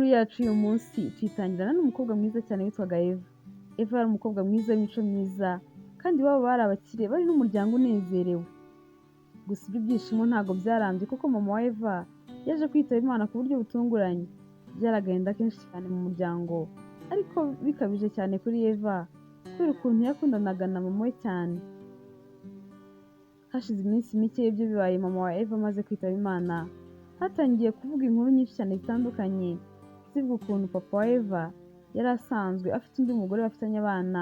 Inkuru yacu y'uyu munsi tuyitangirana n'umukobwa mwiza cyane witwaga Eva. Eva yari umukobwa mwiza w'imico myiza, kandi iwabo bari abakire, bari n'umuryango unezerewe. Gusa ibyo byishimo ntabwo byarambye kuko mama wa Eva yaje kwitaba Imana ku buryo butunguranye. Byari agahinda kenshi cyane mu muryango, ariko bikabije cyane kuri Eva kubera ukuntu yakundanaga na mama we cyane. Hashize iminsi mike ibyo bibaye, mama wa Eva amaze kwitaba Imana, hatangiye kuvuga inkuru nyinshi cyane zitandukanye zivuga ukuntu papa wa Eva yari asanzwe afite undi mugore bafitanye abana,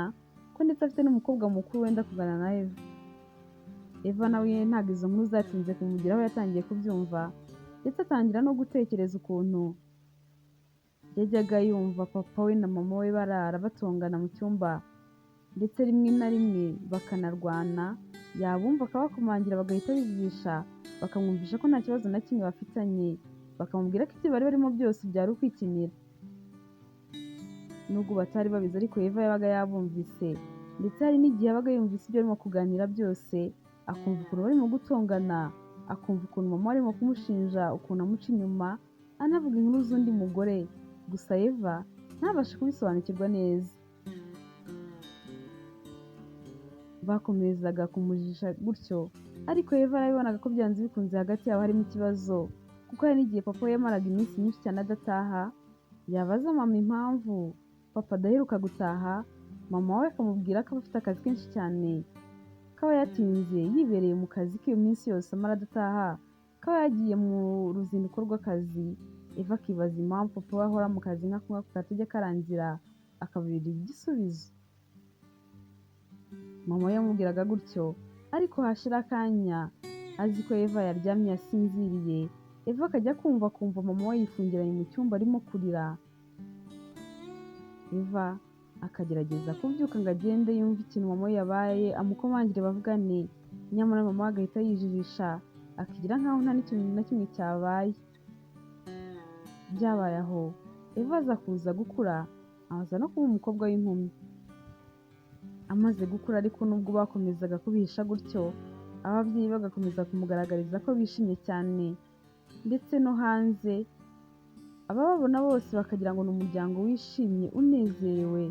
ko ndetse afite n'umukobwa mukuru wenda kungana na Eva. Eva nawe ntabwo izo nkuru zatinze kumugeraho, yatangiye kubyumva ndetse atangira no gutekereza ukuntu yajyaga yumva papa we na mama we barara batongana mu cyumba, ndetse rimwe na rimwe bakanarwana, yabumva akabakomangira bagahita bijijisha, bakamwumvisha ko nta kibazo na kimwe bafitanye, bakamubwira ko ibyo bari barimo byose byari ukwikinira. Nubwo batari babizi ariko Eva yabaga yabumvise, ndetse hari n'igihe yabaga yumvise ibyo barimo kuganira byose, akumva ukuntu barimo gutongana, akumva ukuntu mama we arimo kumushinja ukuntu amuca inyuma, anavuga inkuru z'undi mugore, gusa Eva ntabashe kubisobanukirwa neza. Bakomezaga kumujijisha gutyo, ariko Eva yarabibonaga ko byanze bikunze hagati yabo harimo ikibazo, kuko hari n'igihe papa we yamaraga iminsi myinshi cyane adataha, yabaza mama impamvu papa adaheruka gutaha, mama we akamubwira ko aba afite akazi kenshi cyane, ko aba yatinze yibereye mu kazi k'iyo minsi yose amara adataha, ko aba yagiye mu ruzinduko rw'akazi. Eva akibaza impamvu papa we ahora mu kazi nk'ako ngako katajya karangira, akabura igisubizo. Mama we yamubwiraga gutyo, ariko hashira akanya azi ko Eva yaryamye yasinziriye, Eva akajya kumva akumva mama we yifungiranye mu cyumba arimo kurira. Eva akagerageza kubyuka ngo agende yumve ikintu mama we yabaye, amukomangire bavugane, nyamara mama we agahita yijijisha, akigira nkaho nta n'ikintu na kimwe cyabaye. Byabaye aho, Eva aza kuza gukura, aza no kuba umukobwa w'inkumi. Amaze gukura ariko nubwo bakomezaga kubihisha gutyo, ababyeyi bagakomeza kumugaragariza ko bishimye cyane, ndetse no hanze abababona bose bakagira ngo ni umuryango wishimye unezerewe.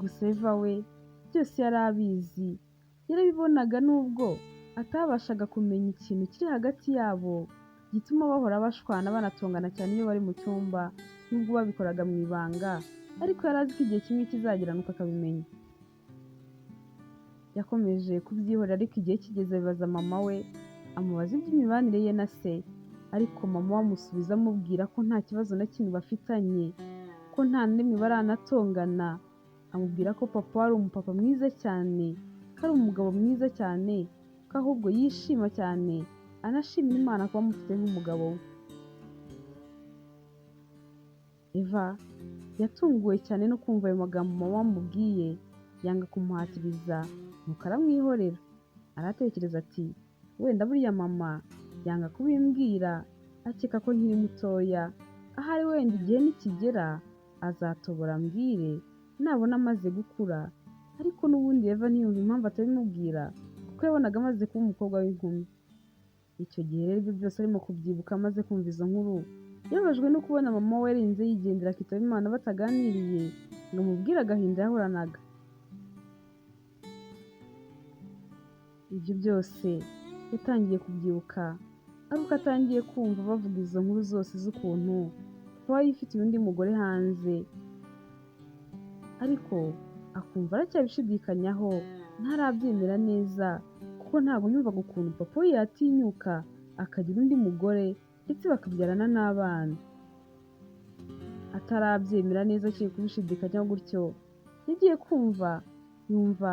Gusa Eva we byose yari abizi, yarabibonaga nubwo atabashaga kumenya ikintu kiri hagati yabo gituma bahora bashwana banatongana cyane iyo bari mu cyumba, nubwo babikoraga mu ibanga, ariko yari azi ko igihe kimwe kizagera nuko akabimenya. Yakomeje kubyihorera ariko igihe kigeze abibaza mama we, amubaza iby'imibanire ye na se, ariko mama we amusubiza amubwira ko nta kibazo na kimwe bafitanye, ko nta na rimwe baranatongana, amubwira ko papa we ari umupapa mwiza cyane, ko ari umugabo mwiza cyane, ko ahubwo yishima cyane, anashimira Imana kuba amufite nk'umugabo we. Eva yatunguwe cyane no kumva ayo magambo mama amubwiye, yanga kumuhatiriza, nuko aramwihorera. Aratekereza ati wenda buriya mama yanga kubimbwira, akeka ko nkiri mutoya, ahari wenda igihe nikigera azatobora ambwire nabona amaze gukura. Ariko n'ubundi Eva ntiyumva impamvu atabimubwira, kuko yabonaga amaze kuba umukobwa w'inkumi. Icyo gihe rero ibyo byose arimo kubyibuka amaze kumva izo nkuru, yababajwe no kubona mama we yarinze yigendera akitaba Imana bataganiriye ngo amubwire agahinda yahoranaga. Ibyo byose yatangiye kubyibuka ari uko atangiye kumva bavuga izo nkuru zose z'ukuntu papa we yifitiye undi mugore hanze, ariko akumva aracyabishidikanyaho, ntarabyemera neza kuko ntabwo yumvaga ukuntu papa we yatinyuka akagira undi mugore ndetse bakabyarana n'abana. Atarabyemera neza akiri kubishidikanyaho gutyo, yagiye kumva yumva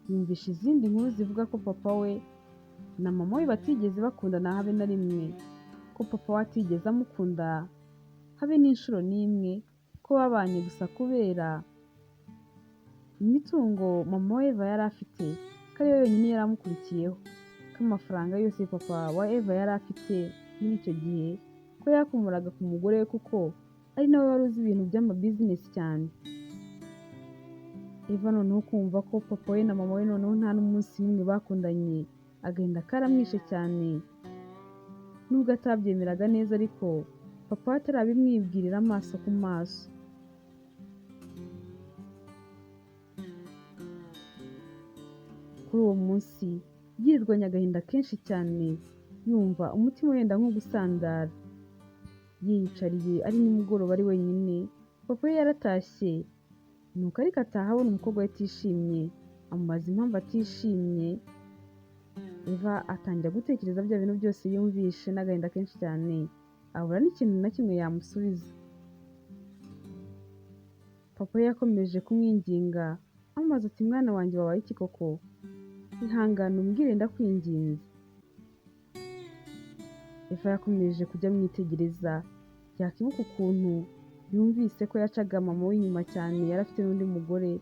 yumvisha izindi nkuru zivuga ko papa we na mama we batigeze bakundana habe na rimwe, ko papa we atigeze amukunda habe n'inshuro n'imwe, ko babanye gusa kubera imitungo mama we Eva yari afite, ko ariyo yonyine yari amukurikiyeho, ko amafaranga yose papa wa Eva yari afite muri icyo gihe ko yakomoraga ku mugore we kuko ari nawe wari uzi ibintu by'amabizinesi cyane. Eva noneho kumva ko papa we na mama we noneho nta n'umunsi n'umwe bakundanye, agahinda karamwishe cyane, nubwo atabyemeraga neza ariko Papa we atarabimwibwirira amaso ku maso. Kuri uwo munsi yirirwanye agahinda kenshi cyane, yumva umutima wenda nko gusandara. Yiyicariye ari nimugoroba ari wenyine, papa we yaratashye, nuko ariko ataha abona umukobwa we atishimye, amubaza impamvu atishimye. Eva atangira gutekereza bya bintu byose yumvishe n'agahinda kenshi cyane, abura n'ikintu na kimwe yamusubiza. Papa we yakomeje kumwinginga, amubaza ati mwana wanjye wabaye iki koko? Ihangane umbwire ndakwinginze. Eva yakomeje kujya amwitegereza, yakibuka ukuntu yumvise ko yacaga mama we inyuma cyane yari afite n'undi mugore,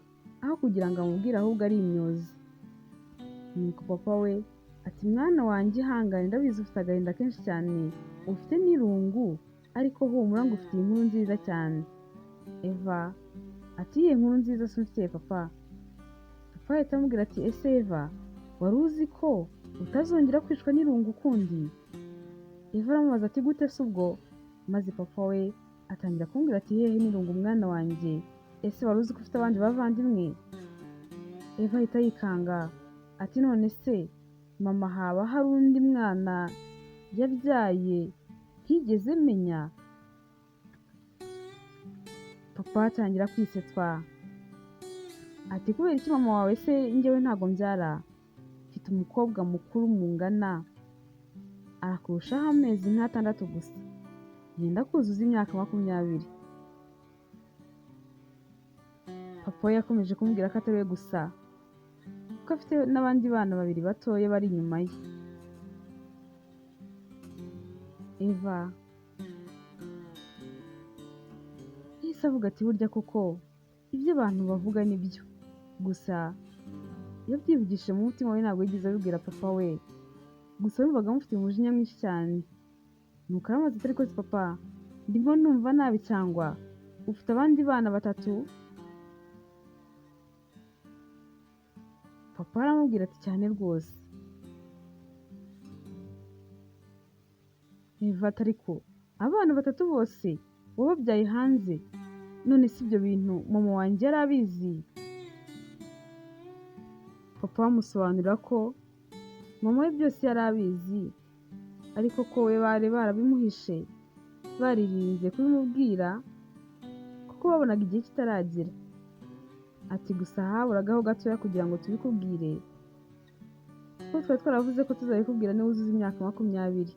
aho kugira ngo amubwire ahubwo ari imyozi. Nuko papa we ati mwana wanjye ihangane, ndabizi ufite agahinda kenshi cyane, ufite n'irungu, ariko humura ngo ufite inkuru nziza cyane. Eva ati iyihe nkuru nziza se umfitiye papa? Papa ahita amubwira ati ese Eva, wari uzi ko utazongera kwicwa n'irungu ukundi? Eva aramubaza ati gute se ubwo? Maze papa we atangira kumubwira ati hehe n'irungu mwana wanjye, ese wari uzi ko ufite abandi bavandimwe? Eva ahita yikanga ati none se mama haba hari undi mwana yabyaye ntigeze menya? Papa atangira kwisetsa ati kubera iki mama wawe se njyewe ntago mbyara? Mfite umukobwa mukuru mungana, arakurushaho amezi nk'atandatu gusa, yenda kuzuza imyaka 20. Papa we yakomeje kumubwira ko atari we gusa, kuko afite n'abandi bana babiri batoya bari inyuma ye. Eva yahise avuga ati burya koko ibyo abantu bavuga ni byo, gusa yabyivugishije mu mutima we ntabwo yigeze abibwira papa we, gusa yumvaga amufitiye umujinya mwinshi cyane. Nuko aramubaza ati ariko se papa, ndimo numva nabi cyangwa ufite abandi bana batatu? Papa aramubwira ati cyane rwose. Eva ati ariko abana batatu bose wababyaye hanze, none si ibyo bintu mama wanjye yari abizi? Papa amusobanurira ko mama we byose yari abizi, ariko ko we bari barabimuhishe, baririnze kubimubwira kuko babonaga igihe kitaragera. Ati gusa haburagaho gatoya kugira ngo tubikubwire, kuko twari twaravuze ko tuzabikubwira niba wuzuza imyaka 20,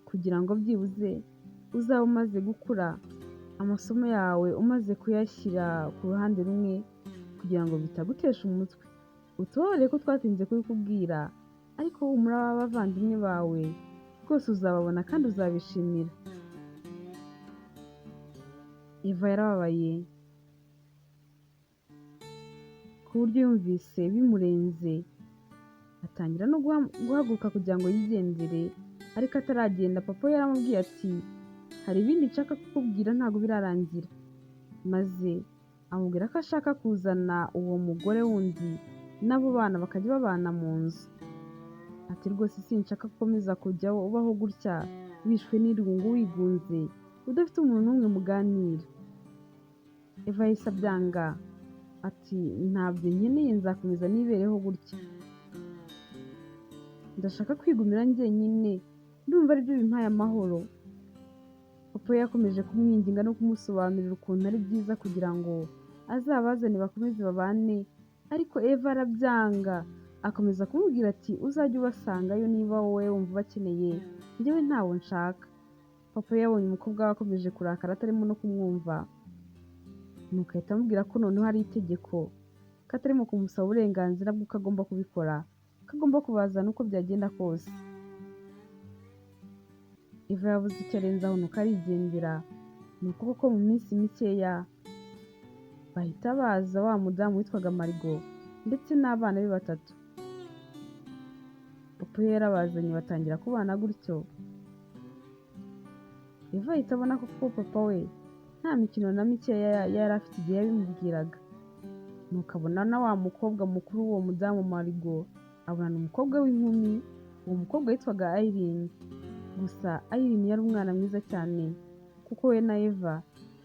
kugira ngo byibuze uzaba umaze gukura, amasomo yawe umaze kuyashyira ku ruhande rumwe, kugira ngo bitagutesha umutwe. Utore ko twatinze kubikubwira, ariko humura abavandimwe bawe rwose uzababona kandi uzabishimira. Eva yarababaye ku buryo yumvise bimurenze, atangira no guhaguruka kugira ngo yigendere, ariko ataragenda papa we yaramubwiye ati hari ibindi nshaka kukubwira ntabwo birarangira. Maze amubwira ko ashaka kuzana uwo mugore wundi n'abo bana bakajya babana mu nzu. Ati rwose sinshaka gukomeza kujya ubaho gutya wishwe n'irungu wigunze udafite umuntu n'umwe muganira. Eva yahise abyanga ati ntabyo nkeneye, nzakomeza nibereho gutya, ndashaka kwigumira njyenyine, ndumva aribyo bimpaye amahoro. Papa we yakomeje kumwinginga no kumusobanurira ukuntu ari byiza kugira ngo azabazane bakomeze babane, ariko Eva arabyanga, akomeza kumubwira ati uzajye ubasangayo niba wowe wumva ubakeneye, njyewe ntawo nshaka. Papa we yabonye umukobwa we akomeje kurakara atarimo no kumwumva, nuko ahita amubwira ko noneho ari itegeko, ko atarimo kumusaba uburenganzira bw'uko agomba kubikora, ko agomba kubazana uko byagenda kose. Eva yabuze icyo arenzaho nuko arigendera. Nuko koko mu minsi mikeya bahita baza wa mudamu witwaga Marigo ndetse n'abana be batatu. Papa we yarabazanye batangira kubana gutyo. Eva ahita abona ko papa we nta mikino na mikeya yari afite igihe yabimubwiraga. Nuko abona na wa mukobwa mukuru w'uwo mudamu Marigo, abona umukobwa w'inkumi, uwo mukobwa witwaga Irene. Gusa Irene yari umwana mwiza cyane, kuko we na Eva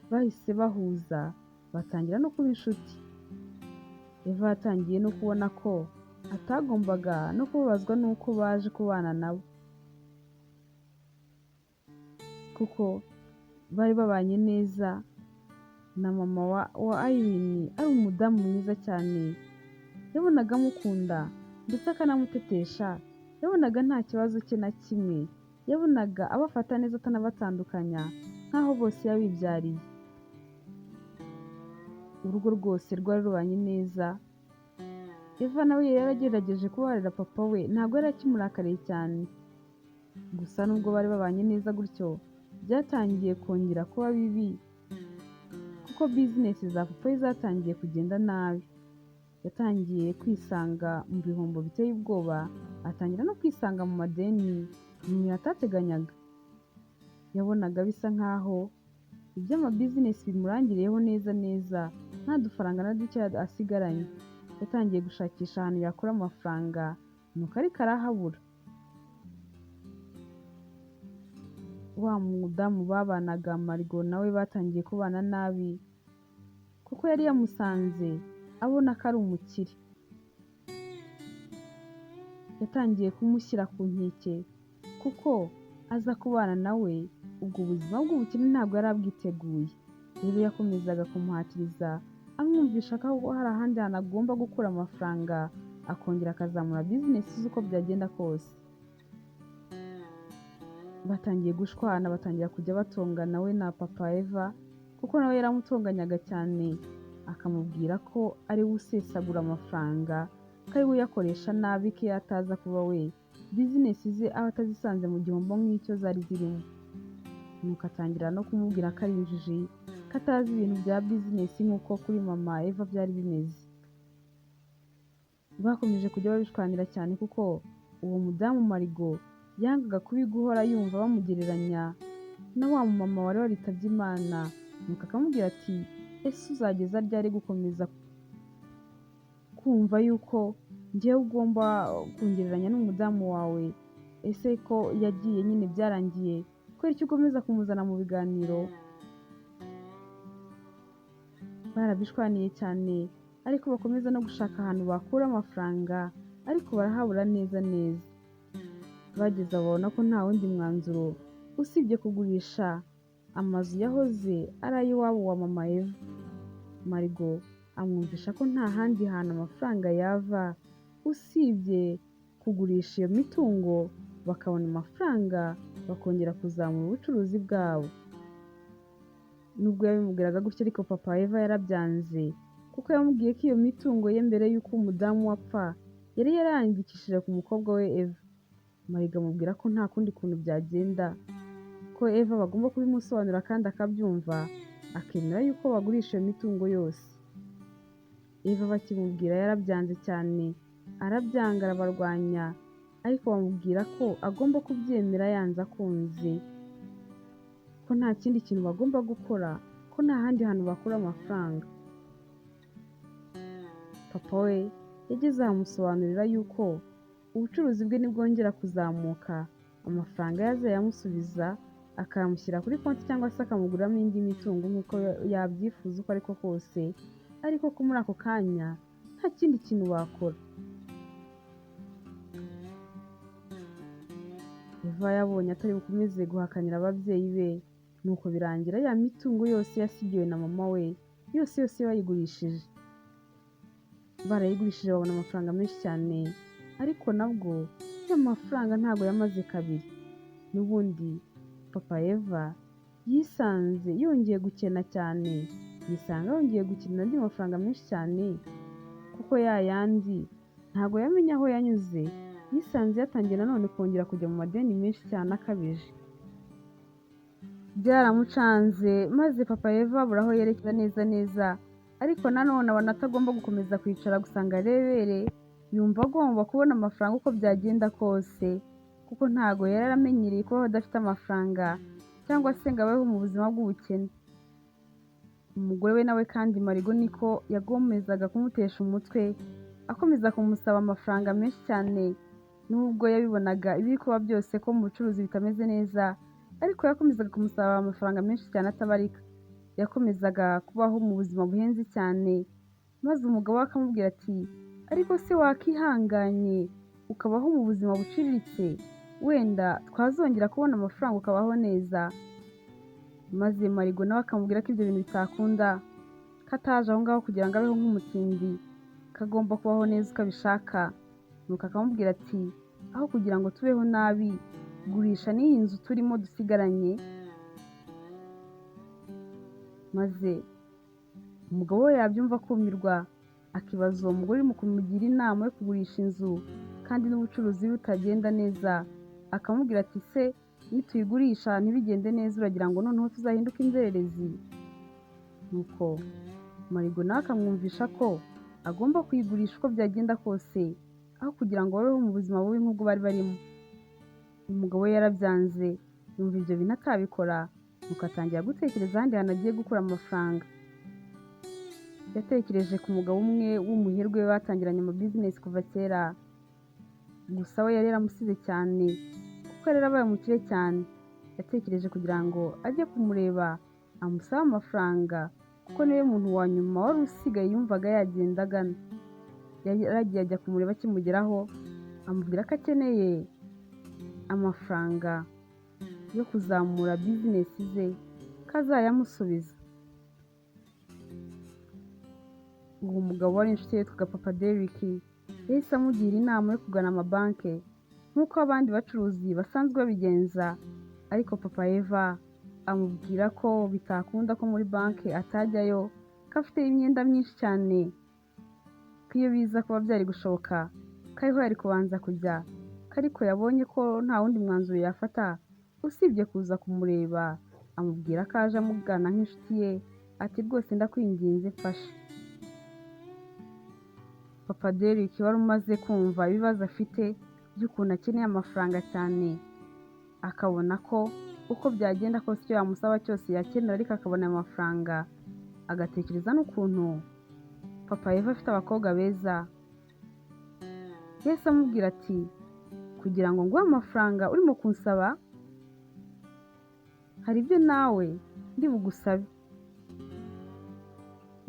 bahise bahuza batangira no kuba inshuti. Eva yatangiye no kubona ko atagombaga no kubabazwa n'uko baje kubana nabo, kuko bari babanye neza na mama wa Irene ari umudamu mwiza cyane, yabonaga amukunda ndetse akanamutetesha, yabonaga nta kibazo cye na kimwe, yabonaga abafata neza atanabatandukanya nk'aho bose yabibyariye. Urugo rwose rwari rubanye neza. Eva nawe yari yaragerageje kubabarira papa we, ntabwo yari akimurakariye cyane. Gusa nubwo bari babanye neza gutyo, byatangiye kongera kuba bibi kuko bizinesi za papa we zatangiye kugenda nabi. Yatangiye kwisanga mu bihombo biteye ubwoba, atangira no kwisanga mu madeni ibintu atateganyaga. Yabonaga bisa nkaho iby'amabizinesi bimurangiriyeho neza neza, nta dufaranga na duke asigaranye. Yatangiye gushakisha ahantu yakura amafaranga, nuko ariko arahabura. Wa mudamu babanaga Marigo nawe batangiye kubana nabi, kuko yari yamusanze abona ko ari umukire. Yatangiye kumushyira ku nkeke kuko aza kubana nawe ubwo buzima bw'ubukene ntabwo yari abwiteguye. Rero yakomezaga kumuhatiriza amwumvisha ko hari ahandi hantu agomba gukura amafaranga, akongera akazamura bizinesi z'uko byagenda kose. Batangiye gushwana, batangira kujya batongana we na papa Eva, kuko nawe yaramutonganyaga cyane, akamubwira ko ari we usesagura amafaranga, ko ari we uyakoresha nabi, ko iyo ataza kuba we bizinesi ze aba atazisanze mu gihombo nk'icyo zari zirimo. Nuko atangira no kumubwira ko ari injiji, ko atazi ibintu bya bizinesi nk'uko kuri mama Eva byari bimeze. Bakomeje kujya babishwanira cyane kuko uwo mudamu Marigo yangaga kubiguhora yumva bamugereranya na wa mama wari waritabye Imana, nuko akamubwira ati ese uzageza ryari gukomeza kumva yuko njyewe ugomba kungereranya n'umudamu wawe? Ese ko yagiye nyine byarangiye, kubera icyo ukomeza kumuzana mu biganiro? Barabishwaniye cyane, ariko bakomeza no gushaka ahantu bakura amafaranga, ariko barahabura neza neza. Bageze aho babona ko nta wundi mwanzuro usibye kugurisha amazu yahoze ari ay'iwabo wa mama Eva. Marigo amwumvisha ko nta handi hantu amafaranga yava usibye kugurisha iyo mitungo, bakabona amafaranga bakongera kuzamura ubucuruzi bwabo. Nubwo yabimubwiraga gutyo ariko papa Eva yarabyanze, kuko yamubwiye ko iyo mitungo ye mbere y'uko umudamu we apfa yari yarayandikishije ku mukobwa we Eva. Marigo amubwira ko nta kundi kuntu byagenda, ko Eva bagomba kubimusobanurira kandi akabyumva, akemera yuko bagurisha iyo mitungo yose. Eva bakimubwira yarabyanze cyane, arabyanga arabarwanya, ariko bamubwira ko agomba kubyemera yanze akunze, ko nta kindi kintu bagomba gukora, ko nta handi hantu bakura amafaranga. Papa we yageze aho amusobanurira yuko ubucuruzi bwe nibwongera kuzamuka, amafaranga ye azayamusubiza akayamushyira kuri konti cyangwa se akamuguramo indi mitungo nk'uko yabyifuza uko ariko kose, ariko ko muri ako kanya nta kindi kintu bakora. Eva yabonye atari bukomeze guhakanira ababyeyi be, nuko birangira ya mitungo yose yasigiwe na mama we yose yose bayigurishije. Barayigurishije babona amafaranga menshi cyane, ariko nabwo ya mafaranga ntabwo yamaze kabiri. N'ubundi papa Eva yisanze yongeye gukena cyane, yisanga yongeye gukena andi mafaranga menshi cyane, kuko ya yandi ntabwo yamenye aho yanyuze, yisanze yatangiye nanone kongera kujya mu madeni menshi cyane akabije. Byaramucanze maze papa Eva abura aho yerekeza neza neza, ariko nanone abona atagomba gukomeza kwicara gusa ngo arebere, yumva agomba kubona amafaranga uko byagenda kose, kuko ntago yari yaramenyereye kubaho adafite amafaranga cyangwa se ngo abeho mu buzima bw'ubukene. Umugore we nawe kandi Marigo niko yagomezaga kumutesha umutwe, akomeza kumusaba amafaranga menshi cyane, nubwo yabibonaga ibiri kuba byose ko mu bucuruzi bitameze neza, Ariko yakomezaga kumusaba amafaranga menshi cyane atabarika. Yakomezaga kubaho mu buzima buhenze cyane, maze umugabo we akamubwira ati: "Ariko se wakihanganye ukabaho mu buzima buciriritse, wenda twazongera kubona amafaranga ukabaho neza." Maze Marigo nawe akamubwira ko ibyo bintu bitakunda, ko ataje aho ngaho kugira ngo abeho nk'umutindi, ko agomba kubaho neza uko abishaka. Nuko akamubwira ati: "Aho kugira ngo tubeho nabi, gurisha n'iyi nzu turimo dusigaranye." Maze umugabo we yabyumva akumirwa, akibaza uwo mugore urimo kumugira inama yo kugurisha inzu kandi n'ubucuruzi butagenda neza. Akamubwira ati: "Se nituyigurisha ntibigende neza, uragira ngo noneho tuzahinduke inzererezi?" Nuko Marigo nawe akamwumvisha ko agomba kuyigurisha uko byagenda kose, aho kugira ngo babeho mu buzima bubi nk'ubwo bari barimo. Umugabo we yarabyanze, yumva ibyo bintu atabikora, nuko atangira gutekereza ahandi hantu agiye gukura amafaranga. Yatekereje ku mugabo umwe w'umuherwe batangiranye amabizinesi kuva kera, gusa we yari yaramusize cyane kuko yari yarabaye umukire cyane. Yatekereje kugira ngo ajye kumureba amusabe amafaranga, kuko niwe muntu wa nyuma wari usigaye yumvaga yagenda agana. Yaragiye ajya kumureba, akimugeraho amubwira ko akeneye amafaranga yo kuzamura bizinesi ze, ko azayamusubiza. Uwo mugabo wari inshuti ye yitwaga Papa Derrick yahise amugira inama yo kugana amabanki nk'uko abandi bacuruzi basanzwe babigenza, ariko Papa Eva amubwira ko bitakunda, ko muri banki atajyayo, ko afite imyenda myinshi cyane, ko iyo biza kuba byari gushoboka ko ariho yari kubanza kujya, ko ariko yabonye ko nta wundi mwanzuro yafata usibye kuza kumureba. Amubwira ko aje amugana nk'inshuti ye, ati: "Rwose ndakwinginze mfasha." Papa Derrick wari umaze kumva ibibazo afite by'ukuntu akeneye amafaranga cyane, akabona ko uko byagenda kose icyo yamusaba cyose yakenera ariko akabona amafaranga, agatekereza n'ukuntu Papa Eva afite abakobwa beza, yahise amubwira ati: "Kugira ngo nguhe amafaranga urimo kunsaba, hari ibyo nawe ndi bugusabe.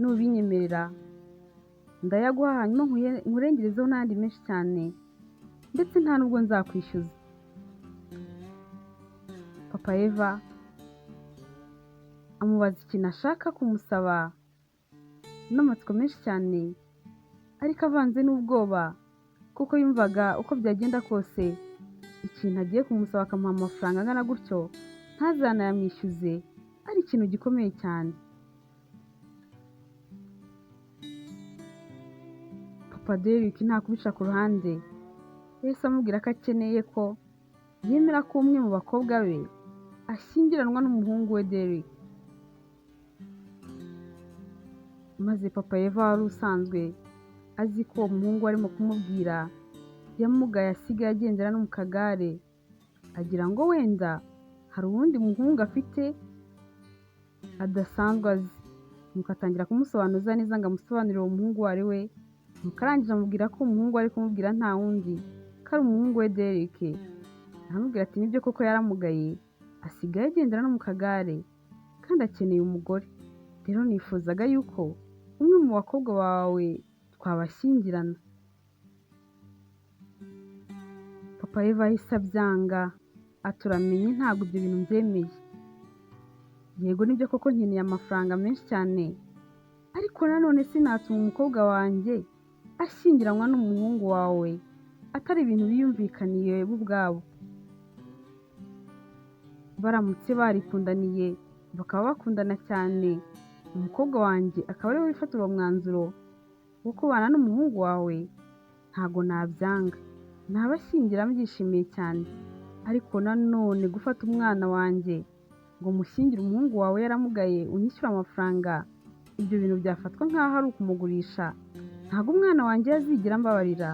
Nubinyemerera ndayaguha, hanyuma nkurengerezeho n'ayandi menshi cyane, ndetse nta nubwo nzakwishyuza." Papa Eva amubaza ikintu ashaka kumusaba n'amatsiko menshi cyane, ariko avanze n'ubwoba, kuko yumvaga uko byagenda kose ikintu agiye kumusaba akamuha amafaranga angana gutyo ntazanayamwishyuze ari ikintu gikomeye cyane. Papa Derrick nta kubica ku ruhande, yahise amubwira ko akeneye ko yemera ko umwe mu bakobwa be ashyingiranwa n'umuhungu we Derrick. Maze Papa Eva wari usanzwe azi ko uwo muhungu arimo kumubwira yamugaye asigaye agendera no mu kagare, agira ngo wenda hari uwundi muhungu afite adasanzwe azi. Nuko atangira kumusobanuza neza ngo amusobanurire uwo muhungu uwo ari we. Nuko arangije amubwira ko umuhungu ari kumubwira nta wundi, ko ari umuhungu we Derrick. Aramubwira ati: "Nibyo koko yaramugaye, asigaye agendera no mu kagare kandi akeneye umugore. Rero nifuzaga yuko umwe mu bakobwa bawe twabashyingirana." Papa Eva yahise abyanga, ati: "Uramenye ntabwo ibyo bintu mbyemeye. Yego nibyo koko nkeneye amafaranga menshi cyane, ariko nanone sinatuma umukobwa wanjye ashyingiranwa n'umuhungu wawe atari ibintu biyumvikaniye bo ubwabo. Baramutse barikundaniye bakaba bakundana cyane, umukobwa wanjye akaba ariwe wifatira uwo mwanzuro wo kubana n'umuhungu wawe, ntago nabyanga, nabashyingira mbyishimiye cyane. Ariko nanone gufata umwana wanjye ngo mushyingire umuhungu wawe yaramugaye unyishyure amafaranga, ibyo bintu byafatwa nk'aho ari ukumugurisha. Ntabwo umwana wanjye yazigera ambabarira.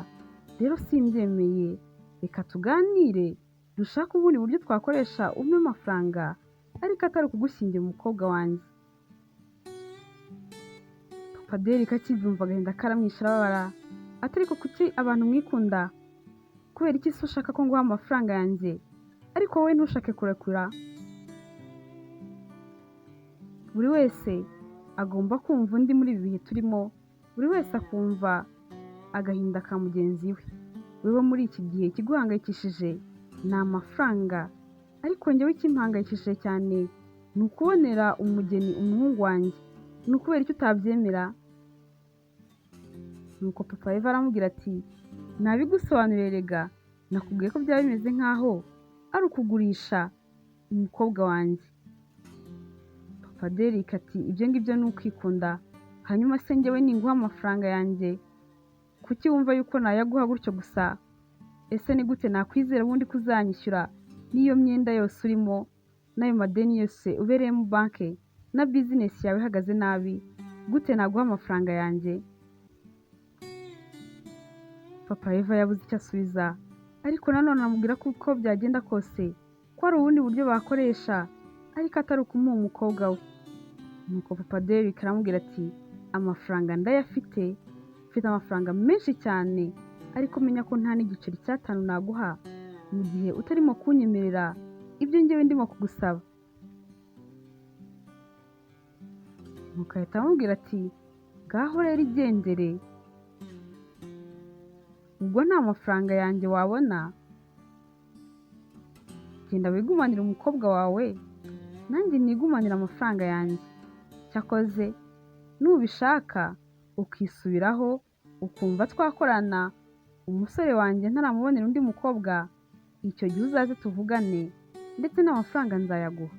Rero simbyemeye, reka tuganire dushake ubundi buryo twakoresha umpe amafaranga, ariko atari ukugushyingira umukobwa wanjye." Papa Derrick akibyumva agahinda karamwishe arababara, ati: "Ariko kuki abantu mwikunda? Kubera iki se ushaka ko nguha amafaranga yanjye ariko wowe ntushake kurekura?" Buri wese agomba kumva undi muri ibi bihe turimo, buri wese akumva agahinda ka mugenzi we. Wewe muri iki gihe ikiguhangayikishije ni amafaranga, ariko njyewe ikimpangayikishije cyane ni ukubonera umugeni umuhungu wanjye. Ni ukubera icyo utabyemera? Nuko papa Eva aramubwira ati nabigusobanuriye rega, nakubwiye ko byaba bimeze nk'aho ari ukugurisha umukobwa wanjye. Papa Derek ati ibyo ngibyo ni ukwikunda, hanyuma se njyewe ninguha amafaranga yanjye kuki wumva yuko nayaguha gutyo gusa? Ese ni gute nakwizera ubundi ko uzanyishyura n'iyo myenda yose urimo n'ayo madeni yose ubereyemo banki na bizinesi yawe ihagaze nabi, gute naguha amafaranga yanjye? Papa Eva yabuze icyo asubiza, ariko nanone amubwira ko uko byagenda kose ko hari ubundi buryo bakoresha ariko atari ukumuha umukobwa we. Nuko papa Derek aramubwira ati amafaranga ndayafite, mfite amafaranga menshi cyane, ariko menya ko nta n'igiceri cy'atanu naguha mu gihe utarimo kunyemerera ibyo njyewe ndimo kugusaba. Nuko ahita amubwira ati ngaho rero igendere, ubwo nta mafaranga yanjye wabona, genda wigumanire umukobwa wawe nanjye nigumanire amafaranga yanjye. Cyakoze nubishaka ukisubiraho ukumva twakorana, umusore wanjye ntaramubonera undi mukobwa, icyo gihe uzaze tuvugane ndetse n'amafaranga nzayaguha.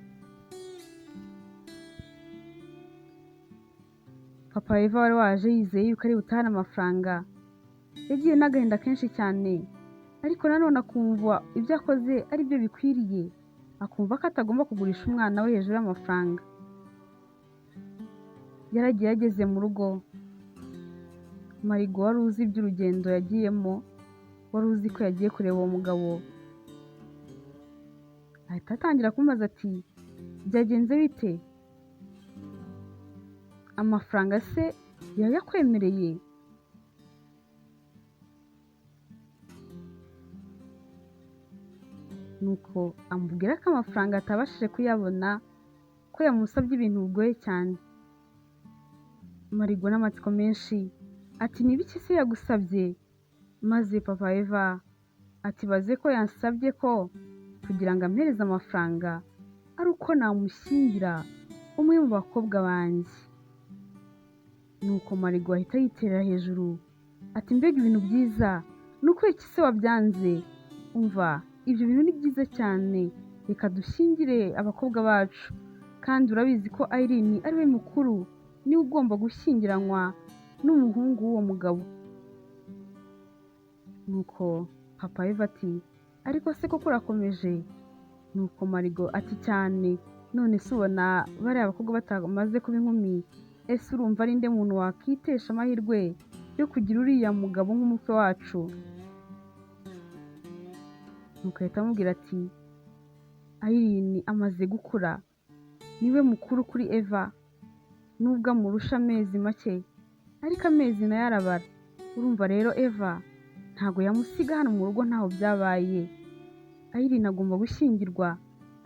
Papa Eva wari waje yizeye yuko ari butahane amafaranga, yagiye n'agahinda kenshi cyane, ariko nanone akumva ibyo akoze ari byo bikwiriye, akumva ko atagomba kugurisha umwana we hejuru y'amafaranga. Yaragiye ageze mu rugo, Marigo wari uzi iby'urugendo yagiyemo, wari uzi ko yagiye kureba uwo mugabo, ahita atangira kumubaza ati byagenze bite? Amafaranga se yayakwemereye? Nuko amubwira ko amafaranga atabashije kuyabona, ko yamusabye ibintu bigoye cyane. Marigo n'amatsiko menshi ati ni ibiki se yagusabye? Maze papa Eva ati baze ko yansabye ko kugira ngo ampereze amafaranga ari uko namushyingira umwe mu bakobwa banjye. Nuko Marigo ahita yiterera hejuru ati mbega ibintu byiza, ni ukubera iki se wabyanze? Umva ibyo bintu ni byiza cyane, reka dushyingire abakobwa bacu, kandi urabizi ko Irene ari we mukuru, niwe ugomba gushyingiranwa n'umuhungu w'uwo mugabo. Nuko papa Eva ati ariko se koko urakomeje? Nuko Marigo ati cyane, none se ubona bariya bakobwa batamaze kuba inkumi, ese urumva ari nde muntu wakitesha amahirwe yo kugira uriya mugabo nk'umukwe wacu? Nuko ahita amubwira ati Irene amaze gukura, niwe mukuru kuri Eva, nubwo amurusha amezi make, ariko amezi nayo arabara. Urumva rero Eva ntago yamusiga hano mu rugo, ntaho byabaye. Irene agomba gushyingirwa,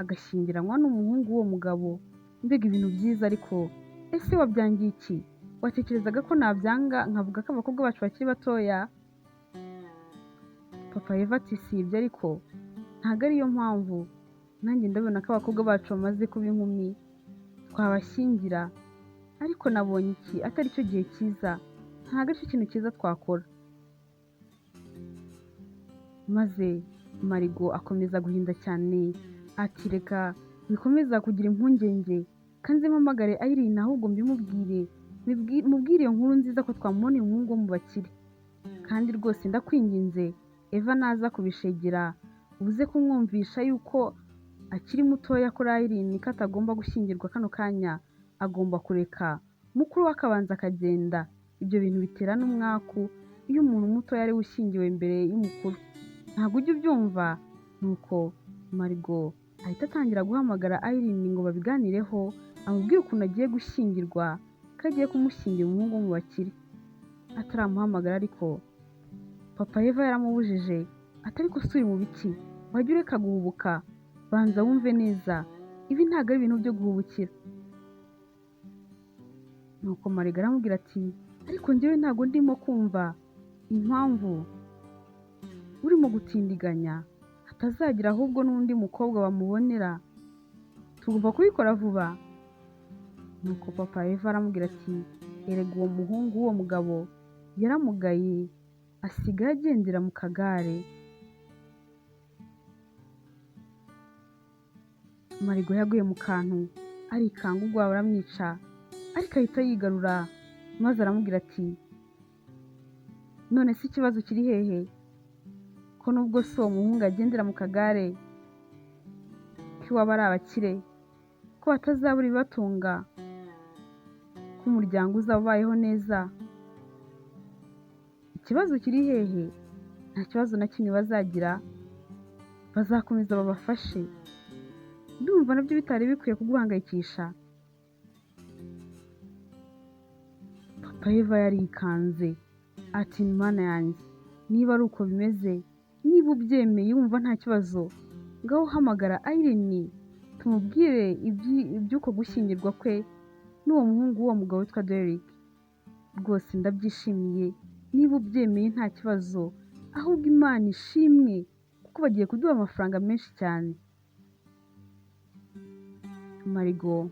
agashyingiranwa n'umuhungu w'uwo mugabo. Mbega ibintu byiza ariko, ese wabyangiye iki? Watekerezaga ko nabyanga nkavuga ko abakobwa bacu bakiri batoya? Papa Eva ati si ibyo ariko ntago ariyo mpamvu, nanjye ndabona ko abakobwa bacu bamaze kuba inkumi, twabashyingira, ariko nabonye iki atari cyo gihe cyiza, ntago aricyo kintu cyiza twakora. Maze Marigo akomeza guhinda cyane ati reka bikomeza kugira impungenge, kandi mpamagare Irene ahubwo mbimubwire, mubwire iyo nkuru nziza ko twamuboneye umuhungu wo mu bakire. Kandi rwose ndakwinginze Eva naza kubishegera uze kumwumvisha yuko akiri mutoya kuri Irene, ko atagomba gushyingirwa kano kanya, agomba kureka mukuru we akabanza akagenda. Ibyo bintu bitera n'umwaku iyo umuntu mutoya ari we ushyingiwe mbere y'umukuru, ntabwo ujya ubyumva. Nuko Marigo ahita atangira guhamagara Irene ngo babiganireho, amubwire ukuntu agiye gushyingirwa, ko agiye kumushyingira umuhungu wo mu bakire. Ataramuhamagara ariko papa Eva yaramubujije ati ariko si uri mu biki? Wajya ureka guhubuka, banza wumve neza, ibi ntabwo ari ibintu byo guhubukira. Nuko Marigo aramubwira ati ariko njyewe ntabwo ndimo kumva impamvu urimo gutindiganya, hatazagira ahubwo n'undi mukobwa bamubonera, tugomba kubikora vuba. Nuko papa Eva aramubwira ati erega uwo muhungu w'uwo mugabo yaramugaye, asigaye agendera mu kagare. Marigo yaguye mu kantu arikanga ubwoba buramwica, ariko ahita yigarura maze aramubwira ati none se ikibazo kiri hehe, ko nubwo si uwo muhungu agendera mu kagare k'iwabo ari abakire, ko batazabura ibibatunga, ko umuryango uzaba ubayeho neza, ikibazo kiri hehe? Nta kibazo na kimwe bazagira, bazakomeza babafashe. Ndumva nabyo bitari bikwiye kuguhangayikisha. Papa Eva yarikanze ati Mana yanjye, niba ari uko bimeze, niba ubyemeye wumva nta kibazo, ngaho uhamagara Irene tumubwire iby'uko gushyingirwa kwe n'uwo muhungu w'uwo mugabo witwa Derek. Rwose ndabyishimiye, niba ubyemeye nta kibazo, ahubwo Imana ishimwe kuko bagiye kuduha amafaranga menshi cyane. Marigo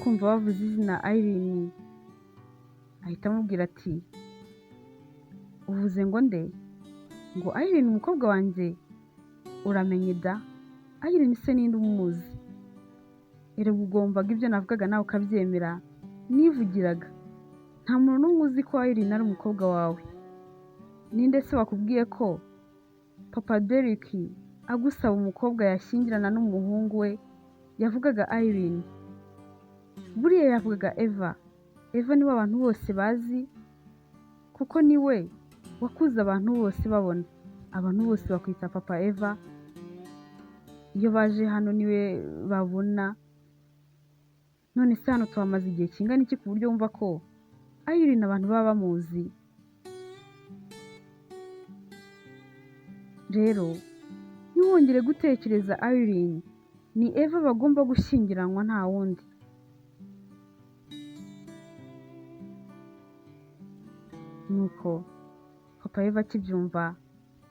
kumva bavuze izina Irene ahita amubwira ati uvuze ngo nde? Ngo Irene umukobwa wanjye? Uramenye da, Irene se ninde umuzi? Erega ugombaga ibyo navugaga nawe ukabyemera, nivugiraga nta muntu n'umwe uzi ko Irene ari umukobwa wawe. Ninde se wakubwiye ko papa Derek agusaba umukobwa yashyingirana n'umuhungu we yavugaga Irene? Buriya yavugaga Eva. Eva niwe abantu bose bazi kuko niwe wakuze abantu bose babona, abantu bose bakwita papa Eva, iyo baje hano niwe babona. None se hano tuhamaze igihe kingana iki ku buryo wumva ko Irene abantu baba bamuzi? Rero ntiwongere gutekereza Irene, ni Eva bagomba gushyingiranwa nta wundi. Nuko papa Eva akibyumva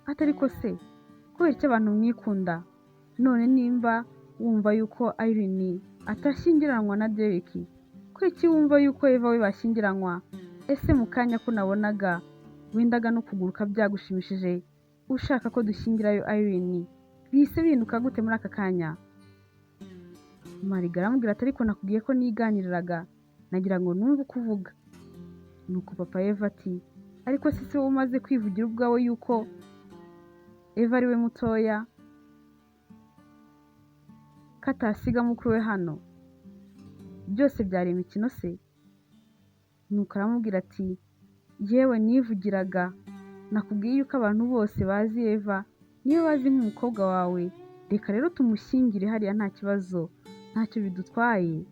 ati ariko se kubera icyo abantu mwikunda, none nimba wumva yuko Irene atashyingiranwa na Derek, kubera iki wumva yuko Eva we bashyingiranwa? Ese mu kanya ko nabonaga wendaga no kuguruka byagushimishije ushaka ko dushyingirayo Irene, bihise bihinduka gute muri aka kanya? Mariga aramubwira ati ariko nakubwiye ko niganiriraga, nagira ngo numve uko uvuga. Nuko papa Eva ati ariko se si wowe umaze kwivugira ubwawe yuko Eva ari we mutoya, ko atasiga mukuru we hano, byose byari imikino se? Nuko aramubwira ati yewe nivugiraga, nakubwiye yuko abantu bose bazi Eva, niyo bazi nk'umukobwa wawe, reka rero tumushyingire hariya nta kibazo, ntacyo bidutwaye.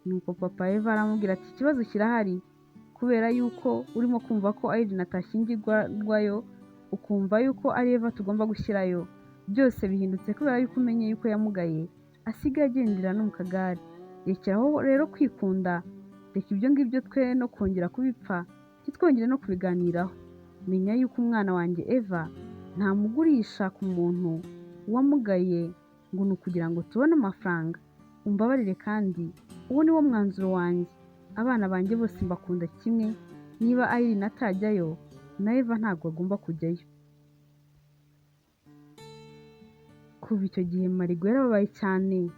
Nuko papa Eva aramubwira ati ikibazo kirahari kubera yuko urimo kumva ko Irene atashyingirwayo, ukumva yuko ari Eva tugomba gushyirayo, byose bihindutse kubera yuko umenye yuko yamugaye, asigaye agendera no mu kagare. Rekeraho rero kwikunda, reka ibyo ngibyo twe no kongera kubipfa, ntitwongere no kubiganiraho. Menya yuko umwana wanjye Eva ntamugurisha ku muntu wamugaye ngo ni ukugira ngo tubone amafaranga. Umbabarire kandi uwo ni wo mwanzuro wanjye, abana banjye bose mbakunda kimwe, niba Irene atajyayo na Eva ntabwo agomba kujyayo. Kuva icyo gihe Marigo yarababaye cyane,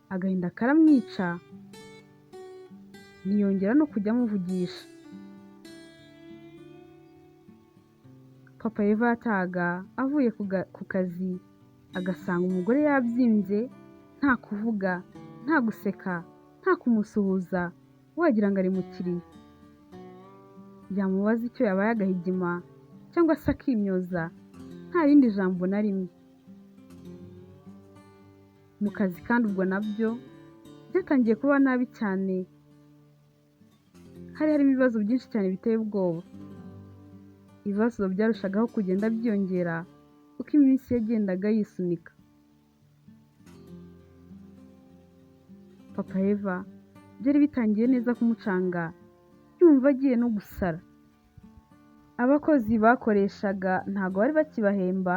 agahinda karamwica, ntiyongera no kujya amuvugisha. Papa Eva yatahaga avuye ku kazi agasanga umugore yabyimbye, nta kuvuga, nta guseka, nta kumusuhuza, wagira ngo ari mu kiriyo. Yamubaza icyo yabaye agahigima cyangwa se akimyoza, nta rindi jambo na rimwe. Mu kazi kandi ubwo nabyo byatangiye kuba nabi cyane, hari harimo ibibazo byinshi cyane biteye ubwoba. Ibibazo byarushagaho kugenda byiyongera uko iminsi yagendaga yisunika. Papa Eva Byari bitangiye neza kumucanga, yumva agiye no gusara. Abakozi bakoreshaga ntabwo bari bakibahemba,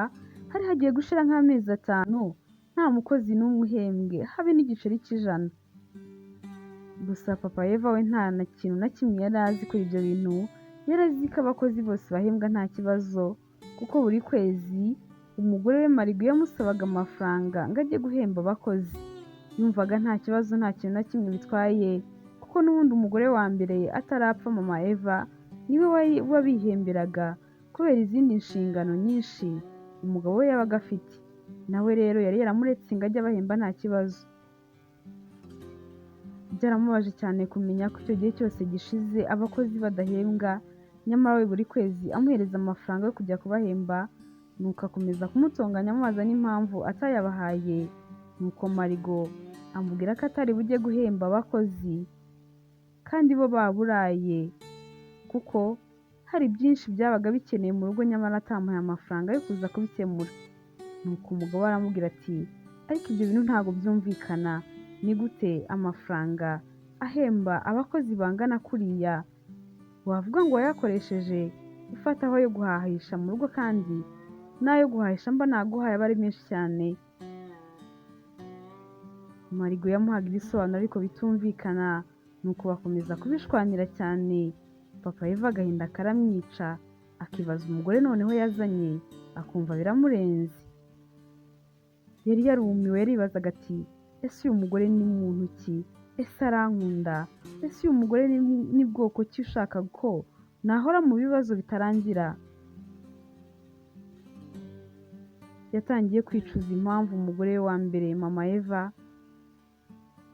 hari hagiye gushira nk'amezi 5 nta mukozi n'umwe uhembwe, habe n'igiceri cy'ijana. Gusa papa Eva we nta na kintu na kimwe yari azi kuri ibyo bintu, yari azi ko abakozi bose bahembwa nta kibazo, kuko buri kwezi umugore we Marigo yamusabaga amafaranga ngo ajye guhemba abakozi. Yumvaga nta kibazo, nta kintu na kimwe bitwaye, kuko n'ubundi umugore wa mbere atarapfa mama Eva niwe wabihemberaga kubera izindi nshingano nyinshi umugabo we yabaga afite. Nawe rero yari yaramuretse ngo ajye abahemba nta kibazo. Byaramubaje cyane kumenya ko icyo gihe cyose gishize abakozi badahembwa, nyamara we buri kwezi amuhereza amafaranga yo kujya kubahemba, nuko akomeza kumutonganya amubaza n'impamvu atayabahaye. Nuko Marigo amubwira ko atari bujye guhemba abakozi kandi bo baburaye, kuko hari byinshi byabaga bikeneye mu rugo nyamara atamuhaye amafaranga yo kuza kubikemura. Nuko umugabo aramubwira ati ariko ibyo bintu ntabwo byumvikana, ni gute amafaranga ahemba abakozi bangana kuriya wavuga ngo wayakoresheje ufataho ayo guhahisha mu rugo, kandi n'ayo guhahisha mba naguhaye aba ari menshi cyane. Marigo yamuhaga ibisobanuro ariko bitumvikana, nuko bakomeza kubishwanira cyane. Papa Eva agahinda karamwica, akibaza umugore noneho yazanye, akumva biramurenze. Yari yarumiwe, yaribazaga ati ese uyu mugore ni muntu ki? Ese arankunda? Ese uyu mugore ni bwoko ki ushaka ko nahora mu bibazo bitarangira? Yatangiye kwicuza impamvu umugore we wa mbere mama Eva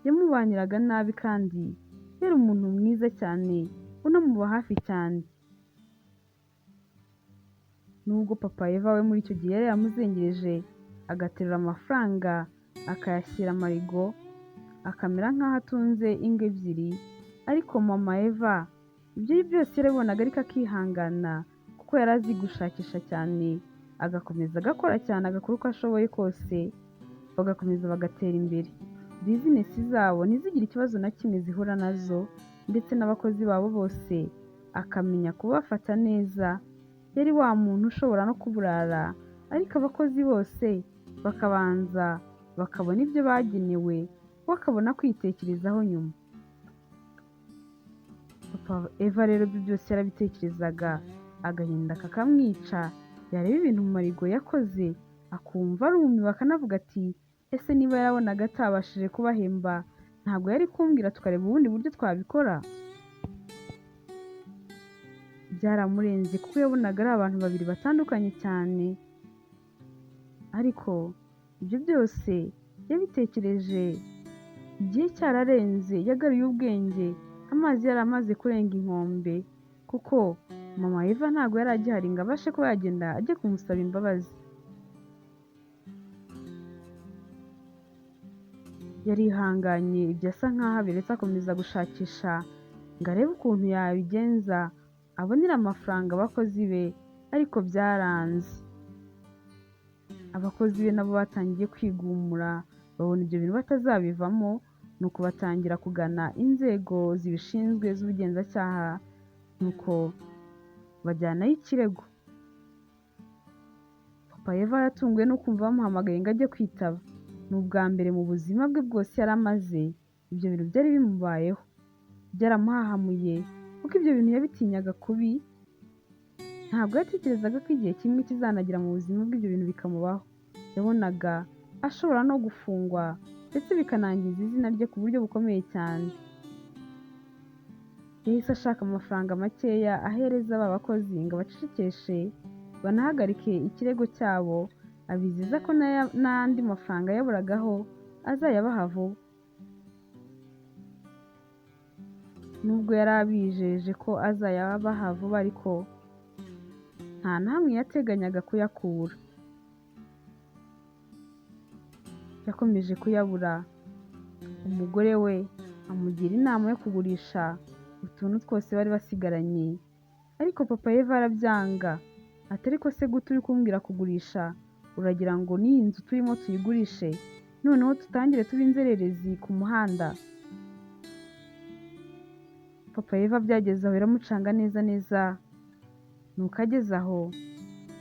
yamubaniraga nabi, kandi yari umuntu mwiza cyane unamuba hafi cyane. Nubwo papa Eva we muri icyo gihe yari yaramuzengereje, agaterura amafaranga akayashyira Marigo, akamera nk'aho atunze ingo ebyiri, ariko mama Eva ibyo byose yarabibonaga ariko akihangana, kuko yari azi gushakisha cyane, agakomeza agakora cyane, agakora uko ashoboye kose, bagakomeza bagatera imbere. Bizinesi zabo ntizigire ikibazo na kimwe zihura nazo, ndetse n'abakozi babo bose akamenya kubafata neza. Yari wa muntu ushobora no kuburara, ariko abakozi bose bakabanza bakabona ibyo bagenewe, we akabona kwitekerezaho nyuma. Papa Eva rero ibyo byose yarabitekerezaga, agahinda kakamwica, yareba ibintu Marigo yakoze akumva arumiwe, akanavuga ati ese niba yarabonaga atabashije kubahemba ntabwo yari kumbwira tukareba ubundi buryo twabikora? Byaramurenze kuko yabonaga ari abantu babiri batandukanye cyane. Ariko ibyo byose yabitekereje igihe cyararenze, yagaruye ubwenge, amazi yari amaze kurenga inkombe, kuko mama Eva ntabwo yari agihari ngo abashe kuba yagenda ajye kumusaba imbabazi. Yarihanganye, ibyo asa nkaho abiretse, akomeza gushakisha ngo arebe ukuntu yabigenza abonere amafaranga abakozi be, ariko byaranze. Abakozi be nabo batangiye kwigumura, babona ibyo bintu batazabivamo, nuko batangira kugana inzego zibishinzwe z'ubugenzacyaha, nuko bajyanayo ikirego. Papa Eva yatunguwe no kumva bamuhamagaye ngo ajye kwitaba. Ni ubwa mbere mu buzima bwe bwose yari amaze ibyo bintu byari bimubayeho. Byaramuhahamuye kuko ibyo bintu yabitinyaga kubi, ntabwo yatekerezaga ko igihe kimwe kizanagera mu buzima bwe ibyo bintu bikamubaho. Yabonaga ashobora no gufungwa ndetse bikanangiza izina rye ku buryo bukomeye cyane. Yahise ashaka amafaranga makeya ahereza ba bakozi ngo abacecekeshe banahagarike ikirego cyabo, abizeza ko n'andi mafaranga yaburagaho azayabaha vuba. Nubwo yari abijeje ko azayabaha vuba, ariko nta na hamwe yateganyaga kuyakura. Yakomeje kuyabura. Umugore we amugira inama yo kugurisha utuntu twose bari basigaranye, ariko papa Eva arabyanga. Ati ariko se gute uri kumbwira kugurisha? Uragira ngo n'iyi nzu turimo tuyigurishe, noneho tutangire tube inzererezi ku muhanda? Papa Eva byageze aho biramucanga neza neza, nuko ageze aho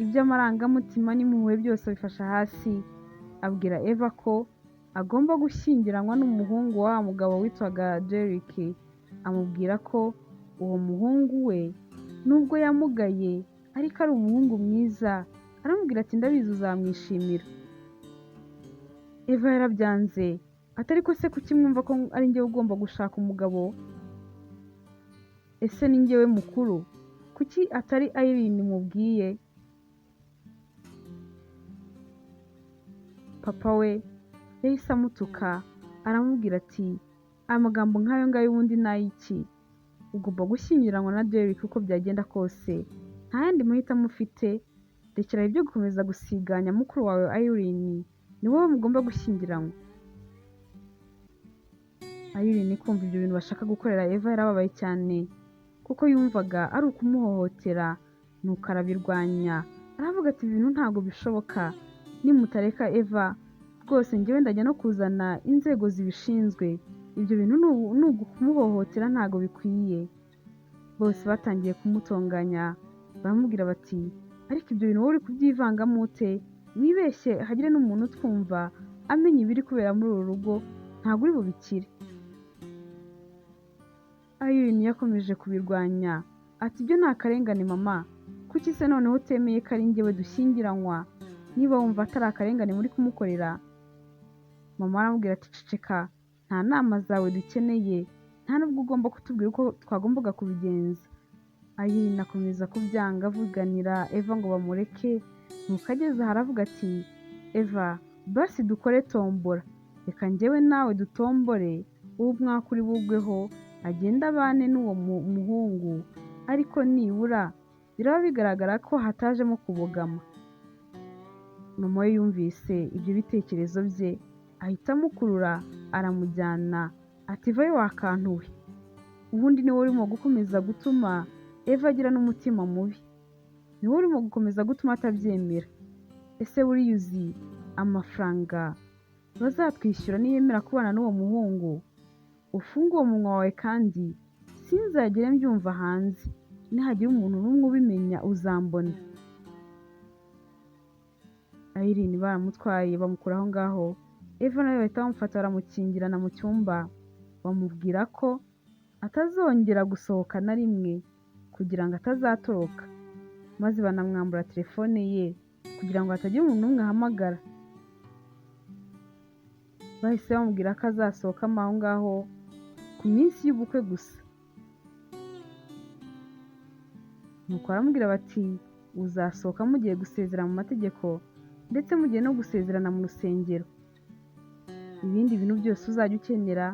iby'amarangamutima n'impuhwe byose abifasha hasi, abwira Eva ko agomba gushyingiranwa n'umuhungu wa mugabo witwaga Derek. Amubwira ko uwo muhungu we nubwo yamugaye ariko ari umuhungu mwiza, aramubwira ati ndabizi uzamwishimira. Eva yarabyanze ati ariko se kuki mwumva ko ari njyewe ugomba gushaka umugabo? Ese ni njyewe mukuru? Kuki atari Irene mubwiye? Papa we yahise amutuka aramubwira ati amagambo nk'ayo ngayo ubundi ni ay'iki? Ugomba gushyingiranwa na Derek uko byagenda kose, nta yandi mahitamo ufite, rekera ibyo gukomeza gusiganya mukuru wawe Irene, ni wowe mugomba gushyingiranwa. Irene kumva ibyo bintu bashaka gukorera Eva yarababaye cyane, kuko yumvaga ari ukumuhohotera, nuko arabirwanya aravuga ati ibintu ntabwo bishoboka, nimutareka Eva rwose njyewe ndajya no kuzana inzego zibishinzwe, ibyo bintu ni ukumuhohotera ntabwo bikwiye. Bose batangiye kumutonganya baramubwira bati ariko ibyo bintu wowe uri kubyivangamo ute? Wibeshye hagire n'umuntu utwumva amenya ibiri kubera muri uru rugo, ntabwo uri bubikire. Irene yakomeje kubirwanya ati ibyo ni akarengane mama, kuki se noneho utemeye ko ari njyewe dushyingiranwa? Niba wumva atari akarengane muri kumukorera. Mama aramubwira ati ceceka, nta nama zawe dukeneye, nta nubwo ugomba kutubwira uko twagombaga kubigenza. Irene akomeza kubyanga avuganira Eva ngo bamureke, nuko ageze aho aravuga ati Eva basi dukore tombora, reka njyewe nawe dutombore, uwo mwaka uri bugweho agende abane n'uwo muhungu, ariko nibura biraba bigaragara ko hatajemo kubogama. Mama we yumvise ibyo bitekerezo bye ahita amukurura aramujyana ati vayo wa kantu we, ubundi ni wowe urimo gukomeza gutuma Eva agira n'umutima mubi, ni wowe urimo gukomeza gutuma atabyemera. Ese buriya uzi amafaranga bazatwishyura niyemera kubana n'uwo muhungu? Ufunge uwo munwa wawe kandi sinzagere mbyumva hanze, nihagira umuntu n'umwe ubimenya uzambona. Irene baramutwaye bamukura aho ngaho, Eva nawe bahita bamufata baramukingirana mu cyumba, bamubwira ko atazongera gusohoka na rimwe kugira ngo atazatoroka, maze banamwambura telefone ye kugira ngo hatagira umuntu n'umwe ahamagara. Bahise bamubwira ko azasohokamo aho ngaho ku minsi y'ubukwe gusa. Nuko baramubwira bati uzasohoka mugiye gusezera mu mategeko ndetse mugiye no gusezerana mu rusengero, ibindi bintu byose uzajya ukenera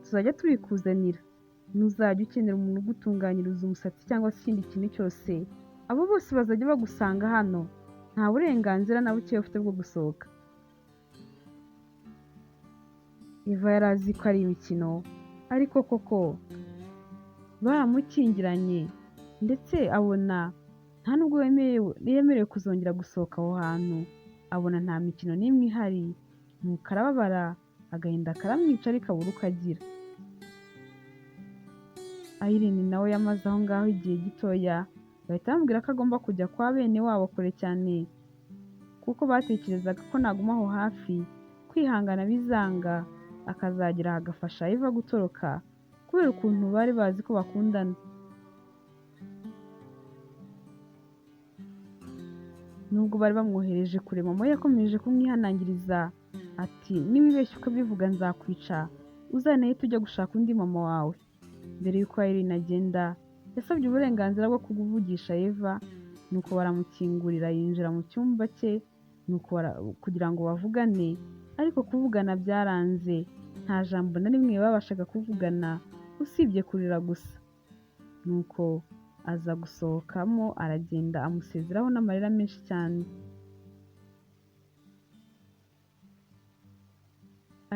tuzajya tubikuzanira, nuzajya ukenera umuntu ugutunganyiriza umusatsi cyangwa se ikindi kintu cyose, abo bose bazajya bagusanga hano, nta burenganzira na buke ufite bwo gusohoka. Eva yari azi ko ari imikino, ariko koko baramukingiranye ndetse abona nta nubwo yemerewe kuzongera gusohoka aho hantu, abona nta mikino n'imwe ihari, nuko arababara agahinda karamwica ariko abura uko agira. Irene nawe yamaze aho ngaho igihe gitoya, bahita bamubwira ko agomba kujya kwa bene wabo kure cyane, kuko batekerezaga ko naguma aho hafi kwihangana bizanga, akazagera agafasha Eva gutoroka kubera ukuntu bari bazi ko bakundana. Nubwo bari bamwohereje kure, mama we yakomeje kumwihanangiriza ati niwibeshye ukabivuga nzakwica, uzanahite ujya gushaka undi mama wawe. Mbere y'uko Irene agenda yasabye uburenganzira bwo kuvugisha Eva, nuko baramukingurira yinjira mu cyumba cye, nuko kugira ngo bavugane, ariko kuvugana byaranze, nta jambo na rimwe babashaga kuvugana usibye kurira gusa. Nuko aza gusohokamo aragenda amusezeraho n'amarira menshi cyane.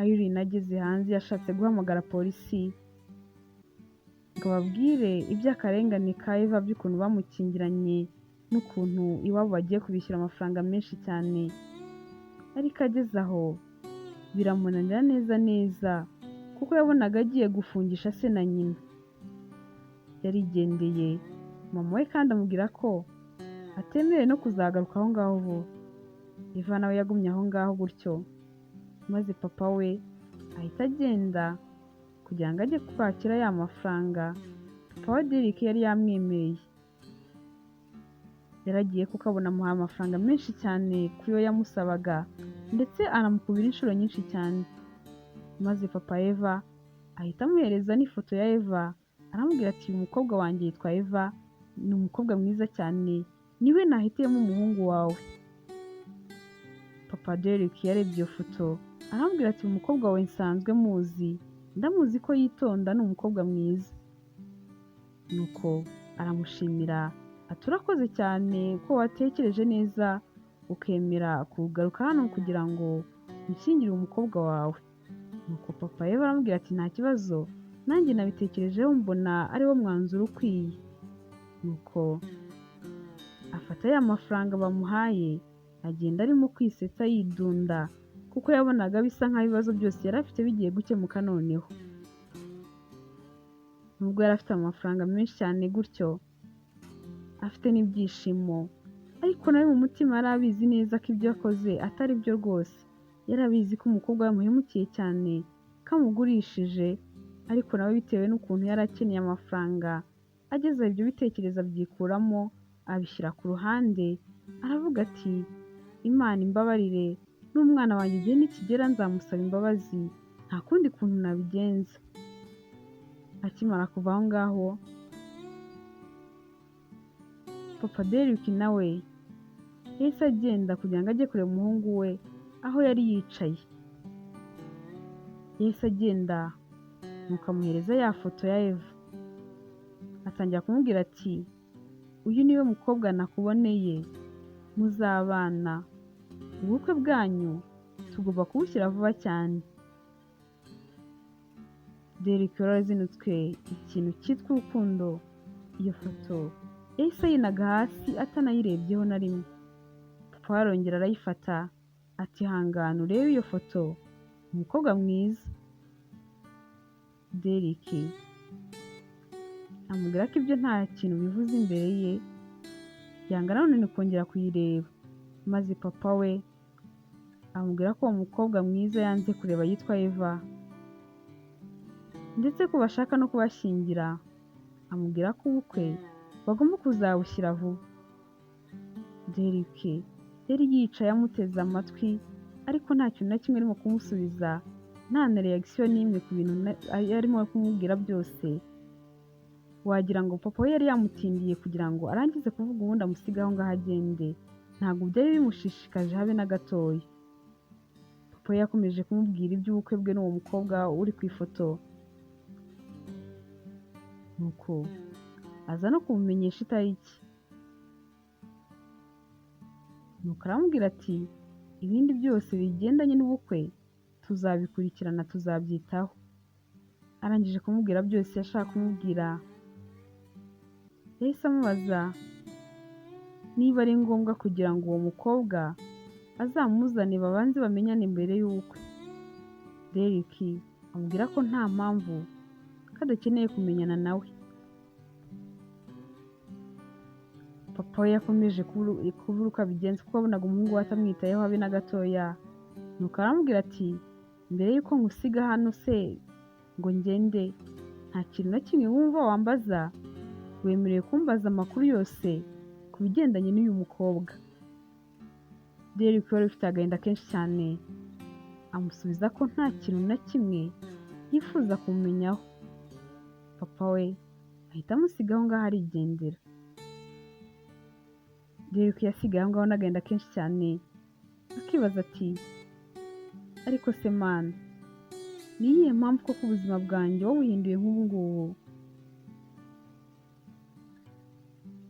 Irene ageze hanze yashatse guhamagara polisi ngo ababwire iby'akarengane ka Eva by'ukuntu bamukingiranye n'ukuntu iwabo bagiye kubishyura amafaranga menshi cyane, ariko ageze aho biramunanira neza neza kuko yabonaga agiye gufungisha se na nyina. Yarigendeye, mama we kandi amubwira ko atemerewe no kuzagaruka aho ngaho vuba. Eva nawe yagumye aho ngaho gutyo, maze papa we ahita agenda kugira ngo ajye kwakira ya mafaranga papa wa Derek yari yamwemereye. Yaragiye kuko abona amuhaye amafaranga menshi cyane kuri yo yamusabaga, ndetse anamukubira inshuro nyinshi cyane. Maze papa Eva ahita amuhereza n'ifoto ya Eva, aramubwira ati uyu mukobwa wanjye yitwa Eva, ni umukobwa mwiza cyane, niwe nahitiyemo umuhungu wawe. Papa Derek yarebye iyo foto, aramubwira ati uyu mukobwa wawe nsanzwe muzi, ndamuzi ko yitonda, ni umukobwa mwiza. Nuko aramushimira ati urakoze cyane ko watekereje neza ukemera kugaruka hano kugira ngo unshyingire umukobwa wawe. Nuko papa Eva aramubwira ati nta kibazo, nanjye nabitekerejeho mbona ari wo mwanzuro ukwiye. Nuko afata ya mafaranga bamuhaye, agenda arimo kwisetsa yidunda, kuko yabonaga bisa nk'aho ibibazo byose yari afite bigiye gukemuka noneho. Nubwo yari afite amafaranga menshi cyane gutyo, afite n'ibyishimo, ariko nawe mu mutima yari abizi neza ko ibyo yakoze atari byo rwose. Yari abizi ko umukobwa we yamuhemukiye cyane, ko amugurishije, ariko nawe bitewe n'ukuntu yari akeneye amafaranga, ageze aho ibyo bitekerezo abyikuramo, abishyira ku ruhande, aravuga ati Imana imbabarire, n'umwana wanjye igihe nikigera nzamusaba imbabazi, nta kundi kuntu nabigenza. Akimara kuva aho ngaho, papa Derek nawe yahise agenda kugira ngo ajye kureba umuhungu we aho yari yicaye. Yahise agenda nuko amuhereza ya foto ya Eva, atangira kumubwira ati uyu niwe mukobwa nakuboneye, muzabana, ubukwe bwanyu tugomba kubushyira vuba cyane. Derek wari warazinutswe ikintu cyitwa urukundo, iyo foto yahise ayinaga hasi atanayirebyeho na rimwe. Papa we arongera arayifata ati hangana urebe iyo foto, umukobwa mwiza. Derek amubwira ko ibyo nta kintu bivuze imbere ye, yanga nanone kongera kuyireba. Maze papa we amubwira ko uwo mukobwa mwiza yanze kureba yitwa Eva, ndetse ko bashaka no kubashyingira, amubwira ko ubukwe bagomba kuzabushyira vuba. Derek yari yicaye amuteze amatwi, ariko nta kintu na kimwe arimo kumusubiza, nta na reaction n'imwe ku bintu yarimo kumubwira byose. Wagira ngo papa we yari yamutindiye kugira ngo arangize kuvuga ubundi amusige aho ngaho agende. Ntabwo byari bimushishikaje habe na gatoya. Papa we yakomeje kumubwira iby'ubukwe bwe n'uwo mukobwa uri ku ifoto. Nuko aza no kumumenyesha itariki. Nuko aramubwira ati ibindi byose bigendanye n'ubukwe tuzabikurikirana, tuzabyitaho. Arangije kumubwira byose yashaka kumubwira, yahise amubaza niba ari ngombwa kugira ngo uwo mukobwa azamuzane babanze bamenyane mbere y'ubukwe. Derek amubwira ko nta mpamvu, ko adakeneye kumenyana nawe. Papa we yakomeje kubura uko abigenza kuko wabonaga umuhungu we atamwitayeho habe na gatoya. Nuko aramubwira ati mbere y'uko ngusiga hano se ngo ngende, nta kintu na kimwe wumva wambaza, wemerewe kumbaza amakuru yose ku bigendanye n'uyu mukobwa. Derek wari ufite agahinda kenshi cyane, amusubiza ko nta kintu na kimwe yifuza kumumenyaho. Papa we ahita amusiga aho ngaho arigendera. Derek yasigaye aho ngaho n'agahinda kenshi cyane, akibaza ati ariko se Mana, ni iyihe mpamvu koko ubuzima bwanjye wabuhinduye nk'ubu ngubu?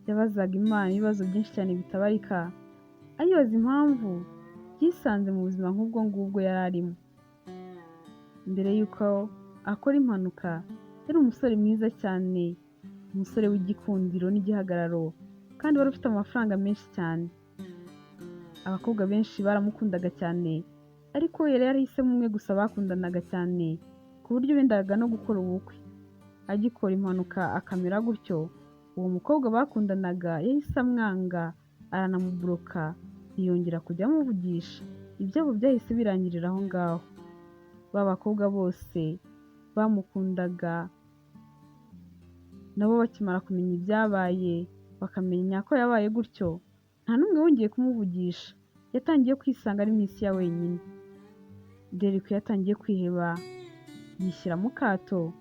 Yabazaga Imana ibibazo byinshi cyane bitabarika, ayibaza impamvu yisanze mu buzima nk'ubwo ngubwo yari arimo. Mbere y'uko akora impanuka, yari umusore mwiza cyane, umusore w'igikundiro n'igihagararo, kandi wari ufite amafaranga menshi cyane. Abakobwa benshi baramukundaga cyane, ariko yari yarahisemo umwe gusa bakundanaga cyane, ku buryo bendaga no gukora ubukwe. Agikora impanuka akamera gutyo, uwo mukobwa bakundanaga yahise amwanga aranamuburoka, ntiyongera kujya amuvugisha. Ibyabo byahise birangirira aho ngaho. Ba bakobwa bose bamukundaga nabo bakimara kumenya ibyabaye, bakamenya ko yabaye gutyo, nta n'umwe wongeye kumuvugisha. Yatangiye kwisanga ari mu isi ya wenyine. Derek yatangiye kwiheba, yishyira mu kato,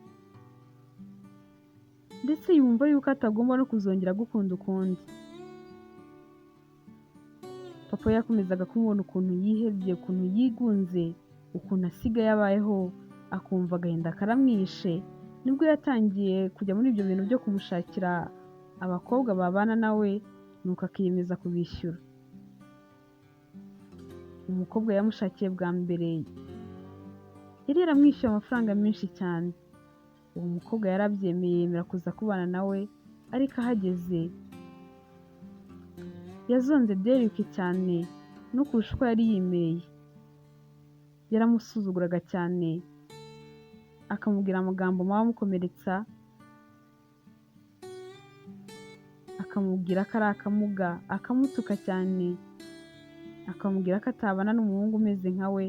ndetse yumva yuko atagomba no kuzongera gukunda ukundi. Papa we yakomezaga kumubona ukuntu yihebye, ukuntu yigunze, ukuntu asigaye abayeho, akumva agahinda karamwishe. Nibwo yatangiye kujya muri ibyo bintu byo kumushakira abakobwa babana nawe, nuko akiyemeza kubishyura. Umukobwa yamushakiye bwa mbere yari yaramwishyuye amafaranga menshi cyane. Uwo mukobwa yarabyemeye yemera kuza kubana nawe, ariko ahageze yazonze Derek cyane no kurusha uko yari yimereye. Yaramusuzuguraga cyane, akamubwira amagambo mabi amukomeretsa, akamubwira ko ari akamuga, akamutuka cyane, akamubwira ko atabana n'umuhungu umeze nka we,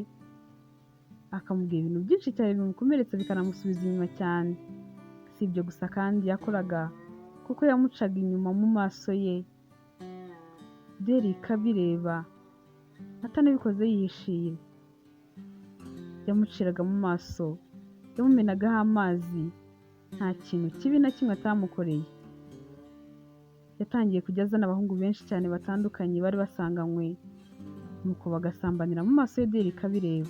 akamubwira ibintu byinshi cyane bimukomeretsa bikanamusubiza inyuma cyane. Si ibyo gusa kandi yakoraga, kuko yamucaga inyuma mu maso ye, Derek abireba, atanabikoze yihishira. Yamuciraga mu maso, yamumenagaho amazi, nta kintu kibi na kimwe atamukoreye. Yatangiye kujya azana abahungu benshi cyane batandukanye bari basanganywe, nuko bagasambanira mu maso ye Derek abireba.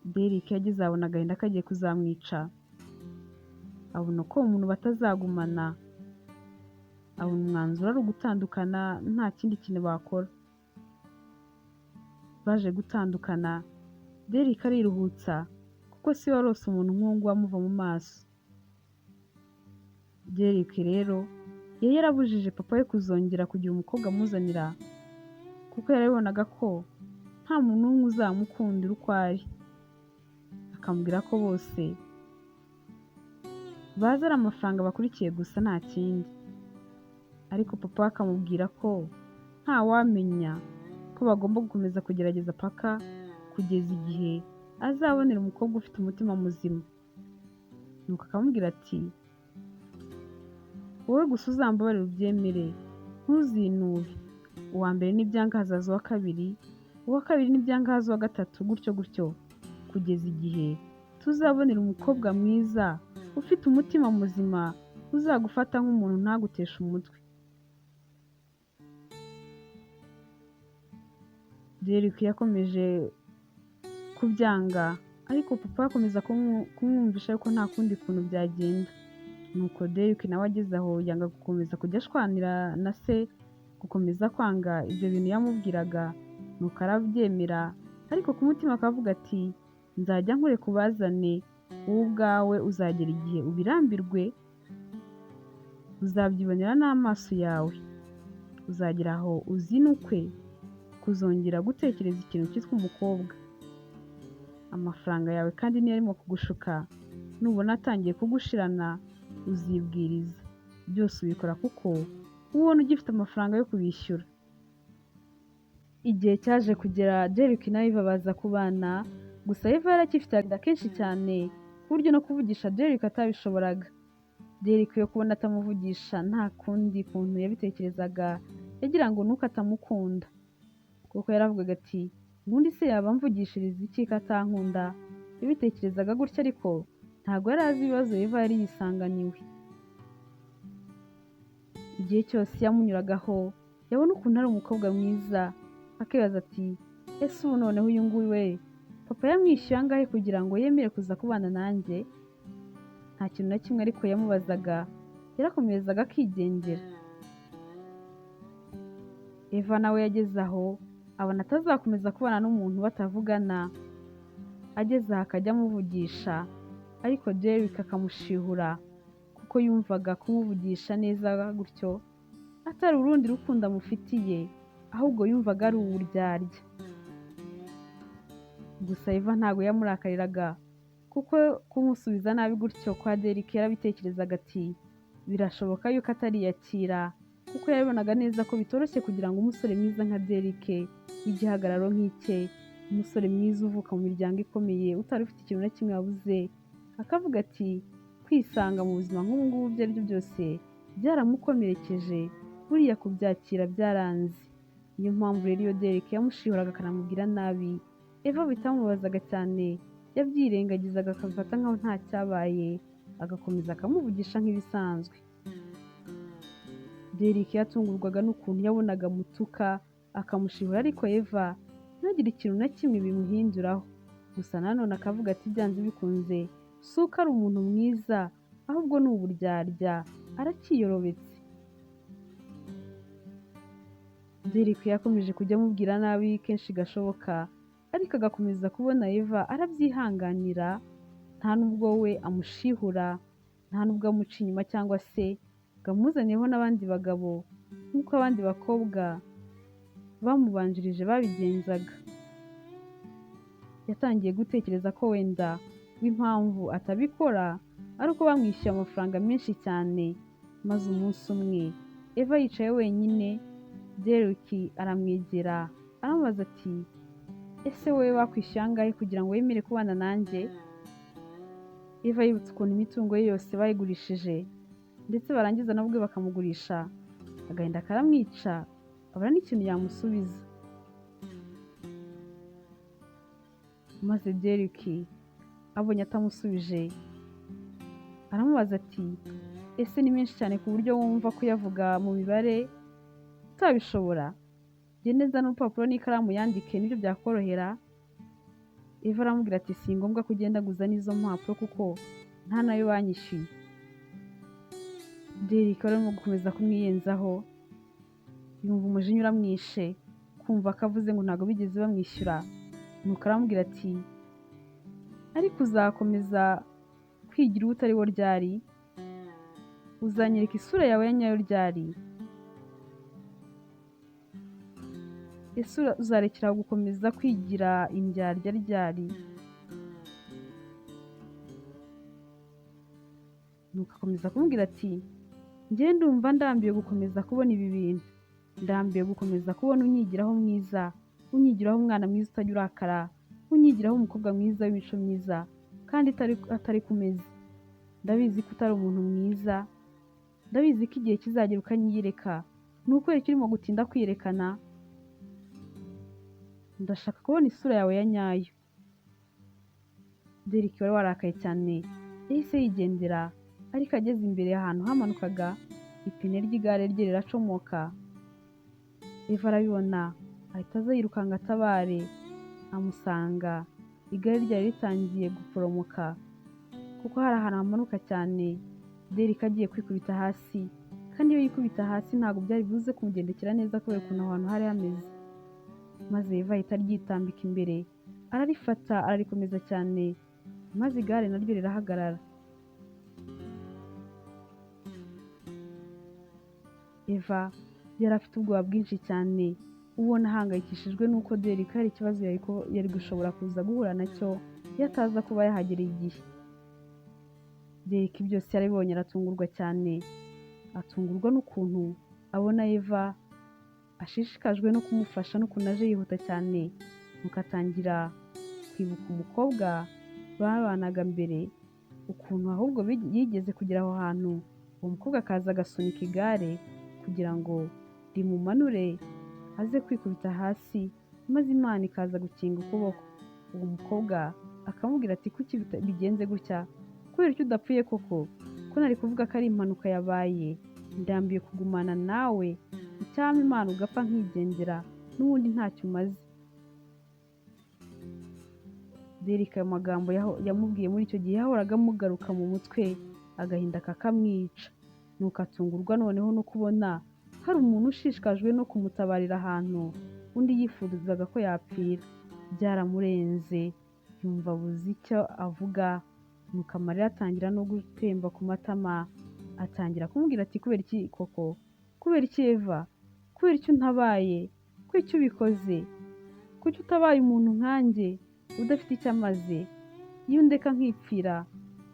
Derek yageze abona agahinda kagiye kuzamwica, abona ko uwo muntu batazagumana, abona umwanzuro ari ugutandukana nta kindi kintu bakora. Baje gutandukana, Derek ariruhutsa kuko si we warose umuntu nk'uwo nguwo amuva mu maso. Derek rero yari yarabujije papa we kuzongera kugira umukobwa amuzanira, kuko yarabibonaga ko nta muntu n'umwe uzamukundira uko ari. Akamubwira ko bose baza ari amafaranga bakurikiye gusa nta kindi. Ariko papa we akamubwira ko ntawamenya, ko bagomba gukomeza kugerageza paka kugeza igihe azabonera umukobwa ufite umutima muzima. Nuko akamubwira ati wowe gusa uzambabarire ubyemere, ntuzinube. Uwa mbere nibyanga hazaza uwa kabiri, uwa kabiri nibyanga haza uwa gatatu, gutyo gutyo, kugeza igihe tuzabonera umukobwa mwiza ufite umutima muzima uzagufata nk'umuntu ntaguteshe umutwe. Derek yakomeje kubyanga, ariko papa akomeza kumwumvisha yuko nta kundi kuntu byagenda. Nuko Derek nawe ageze aho yanga gukomeza kujya ashwanira na se, gukomeza kwanga ibyo bintu yamubwiraga, nuko arabyemera, ariko ku mutima akavuga ati nzajya nkureka ubazane, wowe ubwawe uzagera igihe ubirambirwe, uzabyibonera n'amaso yawe, uzagera aho uzinukwe kuzongera gutekereza ikintu cyitwa umukobwa. Amafaranga yawe kandi niyo arimo kugushuka, nubona atangiye kugushirana uzibwiriza. Byose ubikora kuko ubona ugifite amafaranga yo kubishyura. Igihe cyaje kugera Derek na Eva baza kubana, gusa Eva yari akifite agahinda kenshi cyane ku buryo no kuvugisha Derek atabishoboraga. Derek yo kubona atamuvugisha nta kundi kuntu yabitekerezaga, yagira ngo nuko atamukunda, kuko yaravugaga ati ubundi se yaba amvugishiriza iki ko atankunda? Yabitekerezaga gutya ariko ntabwo yari azi ibibazo Eva yari yisanganiwe. Igihe cyose yamunyuragaho yabona ukuntu ari umukobwa mwiza, akibaza ati ese ubu noneho uyu nguyu we papa yamwishyuye angahe kugira ngo yemere kuza kubana nanjye? Nta kintu na kimwe ariko yamubazaga, yarakomezaga akigendera. Eva nawe yageze aho abona atazakomeza kubana n'umuntu batavugana, ageze aho akajya amuvugisha, ariko Derek akamushihura kuko yumvaga kumuvugisha neza gutyo atari urundi rukundo amufitiye, ahubwo yumvaga ari uburyarya. Gusa Eva ntabwo yamurakariraga Kuko kumusubiza nabi gutyo kwa Derek yarabitekerezaga ati birashoboka yuko atariyakira, kuko yabibonaga neza ko bitoroshye kugira ngo umusore mwiza nka Derek w'igihagararo nk'icye, umusore mwiza uvuka mu miryango ikomeye utari ufite ikintu na kimwe yabuze, akavuga ati kwisanga mu buzima nk'ubu ngubu ibyo ari byo byose byaramukomerekeje, buriya kubyakira byaranze. Niyo mpamvu rero iyo Derek yamushihuraga akanamubwira nabi, Eva bitamubazaga cyane, yabyirengagizaga akabifata nkaho nta cyabaye, agakomeza akamuvugisha nk'ibisanzwe. Derek yatungurwaga n'ukuntu yabonaga amutuka akamushihura, ariko Eva ntagire ikintu na kimwe bimuhinduraho. Gusa nanone akavuga ati byanze bikunze si uko ari umuntu mwiza, ahubwo ni uburyarya, arakiyorobetse. Derek yakomeje kujya amubwira nabi kenshi gashoboka, ariko agakomeza kubona Eva arabyihanganira, nta nubwo we amushihura, nta nubwo amuca inyuma cyangwa se ngo amuzaneho n'abandi bagabo nk'uko abandi bakobwa bamubanjirije babigenzaga. Yatangiye gutekereza ko wenda w'impamvu atabikora ari uko bamwishyuye amafaranga menshi cyane. Maze umunsi umwe Eva yicaye wenyine, Derek aramwegera aramubaza ati ese wowe bakwishyuye angahe kugira ngo wemere kubana nanjye? Eva yibutse ukuntu imitungo ye yose bayigurishije, ndetse barangiza nabwo bakamugurisha, agahinda karamwica, abura n'ikintu yamusubiza. Maze Derek abonye atamusubije aramubaza ati ese ni menshi cyane ku buryo wumva kuyavuga mu mibare utabishobora? Genda neza n'urupapuro n'ikaramu yandike nibyo byakorohera. Eva aramubwira ati si ngombwa ko ugenda guza n'izo mpapuro kuko nta nayo banyishyuye. Derek wari arimo gukomeza kumwiyenzaho, yumva umujinya uramwishe, kumva ko avuze ngo ntabwo bigeze bamwishyura. Nuko aramubwira ati ariko uzakomeza kwigira uwo utari wo ryari? Uzanyereka isura yawe ya nyayo ryari? Ese uzarekera gukomeza kwigira indyarya ryari? Nuko akomeza kumubwira ati njye ndumva ndambiwe gukomeza kubona ibi bintu, ndambiwe gukomeza kubona unyigiraho mwiza, unyigiraho umwana mwiza utajya urakara, unyigiraho umukobwa mwiza w'imico myiza kandi atari kumeze. Ndabizi ko utari umuntu mwiza, ndabizi ko igihe kizagera ukanyiyereka, ni ukwereka urimo gutinda kwiyerekana. Ndashaka kubona isura yawe ya nyayo. Derek wari warakaye cyane yahise yigendera, ariko ageze imbere ahantu hamanukaga ipine ry'igare rye riracomoka. Eva arabibona ahita aza yirukanka atabare, amusanga igare ryari ritangiye guporomoka kuko hari ahantu hamanuka cyane. Derek agiye kwikubita hasi, kandi iyo yikubita hasi ntabwo byari buze kumugendekera neza kubera ukuntu aho hantu hari hameze. Maze Eva ahita aryitambika imbere, ararifata ararikomeza cyane, maze igare naryo rirahagarara. Eva yari afite ubwoba bwinshi cyane, ubona ahangayikishijwe n'uko Derek hari ikibazo yari gushobora kuza guhura nacyo iyo ataza kuba yahagereye igihe. Derek byose yarabibonye aratungurwa cyane, atungurwa n'ukuntu abona Eva ashishikajwe no kumufasha n'ukuntu aje yihuta cyane. Nuko atangira kwibuka umukobwa babanaga mbere, ukuntu ahubwo yigeze kugera aho hantu, uwo mukobwa akaza agasunika igare kugira ngo rimumanure aze kwikubita hasi, maze Imana ikaza gukinga ukuboko. Uwo mukobwa akamubwira ati kuki bigenze gutya? Kubera icyo udapfuye koko? Ko nari kuvuga ko ari impanuka yabaye, ndambiwe kugumana nawe, icyampa Imana ugapfa nkigendera, n'ubundi ntacyo umaze. Derek ayo magambo yamubwiye muri icyo gihe yahoraga amugaruka mu mutwe, agahinda kakamwica. Nuko atungurwa noneho no kubona hari umuntu ushishikajwe no kumutabarira ahantu undi yifuzaga ko yapfira. Byaramurenze, yumva abuze icyo avuga, nuko amarira atangira no gutemba ku matama, atangira kumubwira ati kubera iki koko? Kubera iki Eva? Kubera iki untabaye? Kubera iki ubikoze? Kuki utabaye umuntu nkanjye udafite icyo amaze? Iyo undeka nkipfira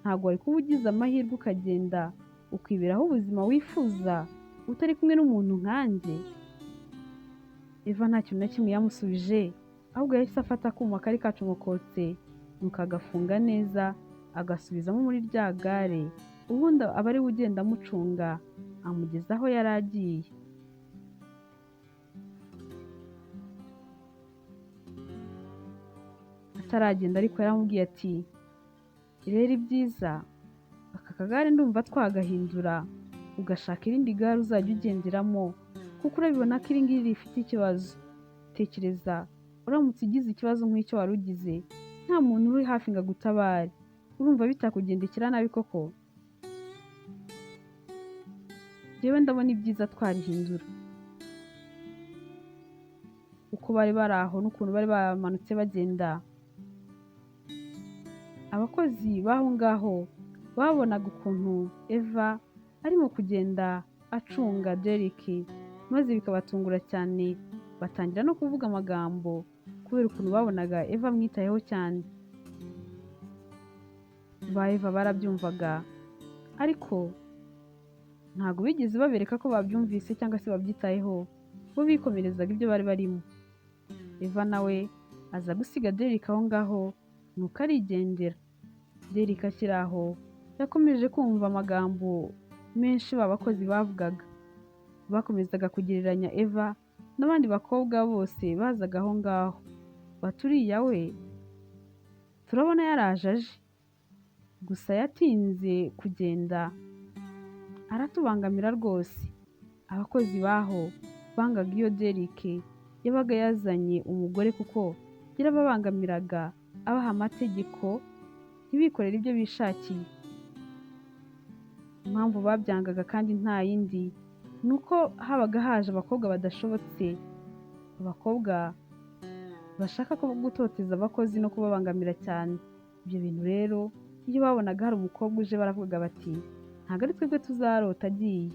ntabwo wari kuba ugize amahirwe ukagenda ukiberaho ubuzima wifuza utari kumwe n'umuntu nkanjye. Eva nta kintu na kimwe yamusubije, ahubwo yahise afata akuma kari kacomokotse nuko agafunga neza agasubizamo muri rya gare, ubundi aba ari we ugenda amucunga amugeza aho yari agiye. Ataragenda ariko yaramubwiye ati rero ibyiza aka kagare ndumva twagahindura ugashaka irindi gare uzajya ugenderamo, kuko urabibona ko iri ngiri rifite ikibazo. Tekereza uramutse ugize ikibazo nk'icyo wari ugize, nta muntu uri hafi ngo agutabare, urumva bitakugendekera nabi koko? Njyewe ndabona ibyiza twarihindura. Uko bari bari aho n'ukuntu bari bamanutse bagenda, abakozi b'aho ngaho babonaga ukuntu Eva arimo kugenda acunga Derek, maze bikabatungura cyane, batangira no kuvuga amagambo kubera ukuntu babonaga Eva amwitayeho cyane. Ba Eva barabyumvaga ariko ntabwo bigeze babereka ko babyumvise cyangwa se babyitayeho, bo bikomerezaga ibyo bari barimo. Eva nawe aza gusiga Derek aho ngaho nuko arigendera. Derek akiri aho yakomeje kumva amagambo menshi ba bakozi bavugaga, bakomezaga kugereranya Eva n'abandi bakobwa bose bazaga aho ngaho, bati uriya we turabona yaraje aje, gusa yatinze kugenda aratubangamira rwose. Abakozi baho bangaga iyo Derek yabaga yazanye umugore kuko yarababangamiraga, abaha amategeko ntibikorere ibyo bishakiye. Impamvu babyangaga kandi nta yindi ni uko habaga haje abakobwa badashobotse, abakobwa bashaka gutoteza abakozi no kubabangamira cyane. Ibyo bintu rero iyo babonaga hari umukobwa uje baravugaga bati ntabwo ari twebwe tuzarota agiye.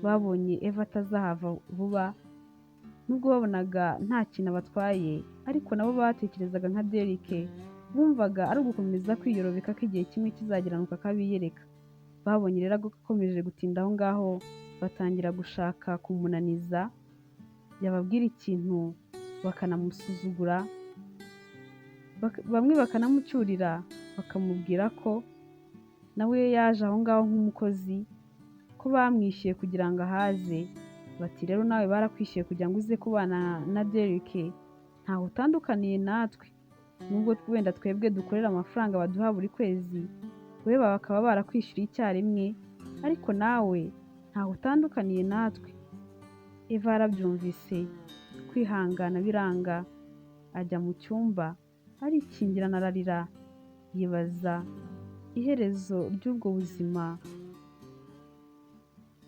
Babonye Eva atazahava vuba, nubwo babonaga nta kintu abatwaye, ariko nabo batekerezaga nka Derek, bumvaga ari ugukomeza kwiyorobeka ko igihe kimwe kizageranuka akabiyereka. Babonye rero akomeje gutinda aho ngaho, batangira gushaka kumunaniza, yababwira ikintu bakanamusuzugura, bamwe bakanamucyurira, bakamubwira ko nawe yaje aho ngaho nk'umukozi, ko bamwishyuye kugira ngo ahaze. Bati rero nawe barakwishyuye kugira ngo uze kubana na Derek, ntaho utandukaniye natwe, nubwo wenda twebwe dukorera amafaranga baduha buri kwezi, we bakaba barakwishyuriye icyarimwe, ariko nawe ntaho utandukaniye natwe. Eva yarabyumvise, kwihangana biranga, ajya mu cyumba arikingirana ararira, yibaza iherezo ry'ubwo buzima,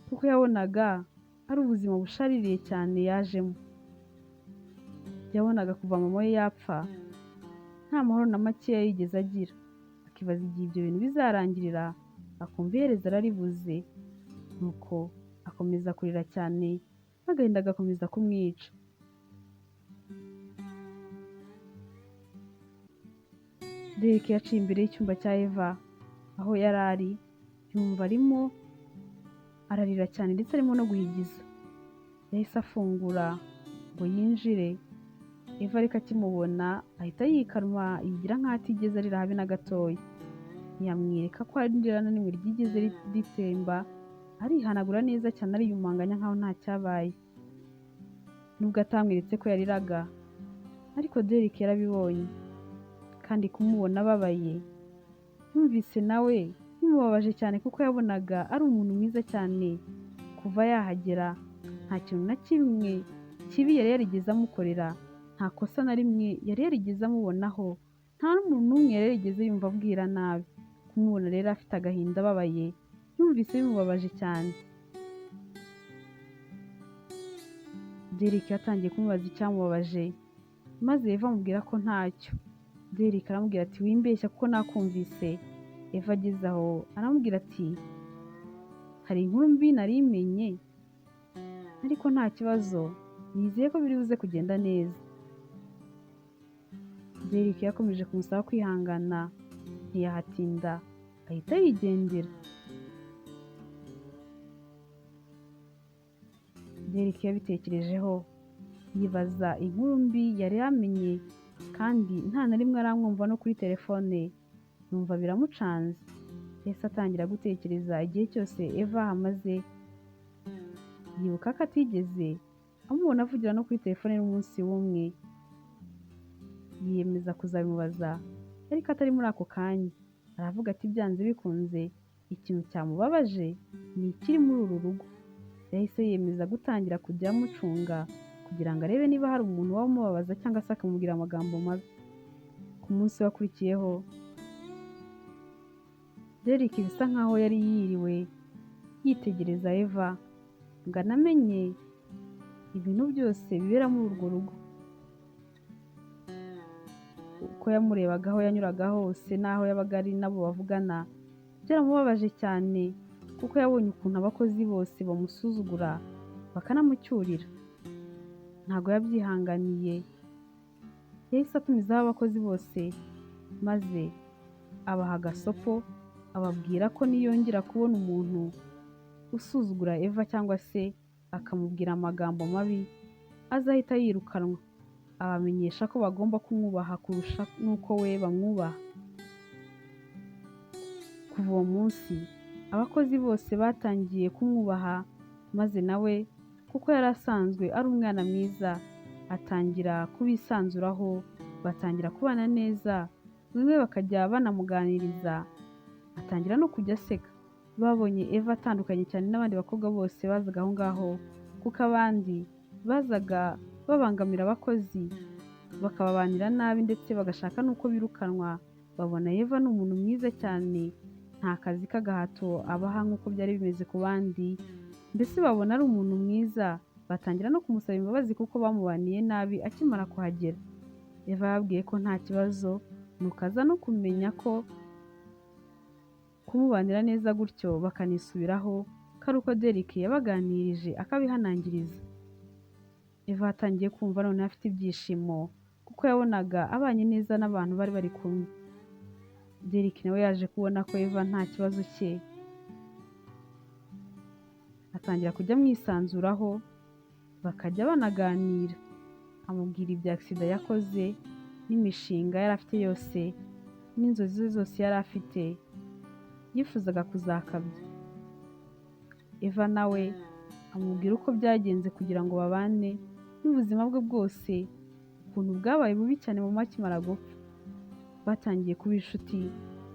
kuko yabonaga ari ubuzima bushaririye cyane yajemo. Yabonaga kuva mama we yapfa nta mahoro na makeya yigeze agira, akibaza igihe ibyo bintu bizarangirira, akumva iherezo araribuze. Nuko akomeza kurira cyane, n'agahinda gakomeza kumwica. Derek yaciye imbere y'icyumba cya Eva aho yari ari, yumva arimo ararira cyane ndetse arimo no guhigiza. Yahise afungura ngo yinjire, Eva ariko akimubona ahita yikanwa yigira nk'aho atigeze arira habe na gatoya. Ntiyamwereka ko hari irira na rimwe ryigeze ritemba, arihanagura neza cyane ariyumanganya nk'aho nta cyabaye. Nubwo atamweretse ko yariraga, ariko Derek yarabibonye, kandi kumubona ababaye yumvise nawe bimubabaje cyane, kuko yabonaga ari umuntu mwiza cyane. Kuva yahagera nta kintu na kimwe kibi yari yarigeze amukorera, nta kosa na rimwe yari yarigeze amubonaho, nta n'umuntu n'umwe yari yarigeze yumva abwira nabi. Kumubona rero afite agahinda ababaye, yumvise bimubabaje cyane. Derek yatangiye kumubaza icyamubabaje, maze Eva amubwira ko ntacyo. Derek aramubwira ati wimbeshya kuko nakumvise. Eva ageze aho aramubwira ati hari inkuru mbi nari menye, ariko nta kibazo, nizeye ko biri buze kugenda neza. Derek yakomeje kumusaba kwihangana, ntiyahatinda ahita yigendera. Derek yabitekerejeho yibaza inkuru mbi yari yamenye kandi nta na rimwe aramwumva no kuri telefone, yumva biramucanze. Yahise atangira gutekereza igihe cyose Eva ahamaze, yibuka ko atigeze amubona avugira no kuri telefone n'umunsi w'umwe. Yiyemeza kuzabimubaza ariko atari muri ako kanya. Aravuga ati byanze bikunze ikintu cyamubabaje ni ikiri muri uru rugo. Yahise yiyemeza gutangira kujya amucunga kugira ngo arebe niba hari umuntu waba umubabaza cyangwa se akamubwira amagambo mabi. Ku munsi wakurikiyeho, Derek bisa nkaho yari yiriwe yitegereza Eva ngo anamenye ibintu byose bibera muri urwo rugo. Uko yamurebaga aho yanyuraga hose n'aho yabaga ari nabo bavugana, byaramubabaje cyane kuko yabonye ukuntu abakozi bose bamusuzugura bakanamucyurira. Ntabwo yabyihanganiye, yahise atumizaho abakozi bose maze abaha agasopo, ababwira ko niyongera kubona umuntu usuzugura Eva cyangwa se akamubwira amagambo mabi azahita yirukanwa. Abamenyesha ko bagomba kumwubaha kurusha n'uko we bamwubaha. Kuva uwo munsi abakozi bose batangiye kumwubaha, maze nawe kuko yari asanzwe ari umwana mwiza atangira kubisanzuraho, batangira kubana neza, bamwe bakajya banamuganiriza, atangira no kujya aseka. Babonye Eva atandukanye cyane n'abandi bakobwa bose bazaga aho ngaho, kuko abandi bazaga babangamira abakozi, bakababanira nabi ndetse bagashaka n'uko birukanwa. Babona Eva ni umuntu mwiza cyane, nta kazi k'agahato abaha nk'uko byari bimeze ku bandi, mbese babona ari umuntu mwiza, batangira no kumusaba imbabazi kuko bamubaniye nabi akimara kuhagera. Eva yababwiye ko nta kibazo, nuko aza no kumenya ko kumubanira neza gutyo bakanisubiraho ko ari uko Derek yabaganirije akabihanangiriza. Eva atangiye kumva noneho afite ibyishimo kuko yabonaga abanye neza n'abantu bari bari kumwe. Derek nawe yaje kubona ko Eva nta kibazo cye, atangira kujya amwisanzuraho, bakajya banaganira. Amubwira ibya agisida yakoze n'imishinga yari afite yose n'inzozi ze zose yari afite, yifuzaga kuzakabya. Eva nawe amubwira uko byagenze kugira ngo babane n'ubuzima bwe bwose, ukuntu bwabaye bubi cyane mama akimara gupfa. Batangiye kuba inshuti,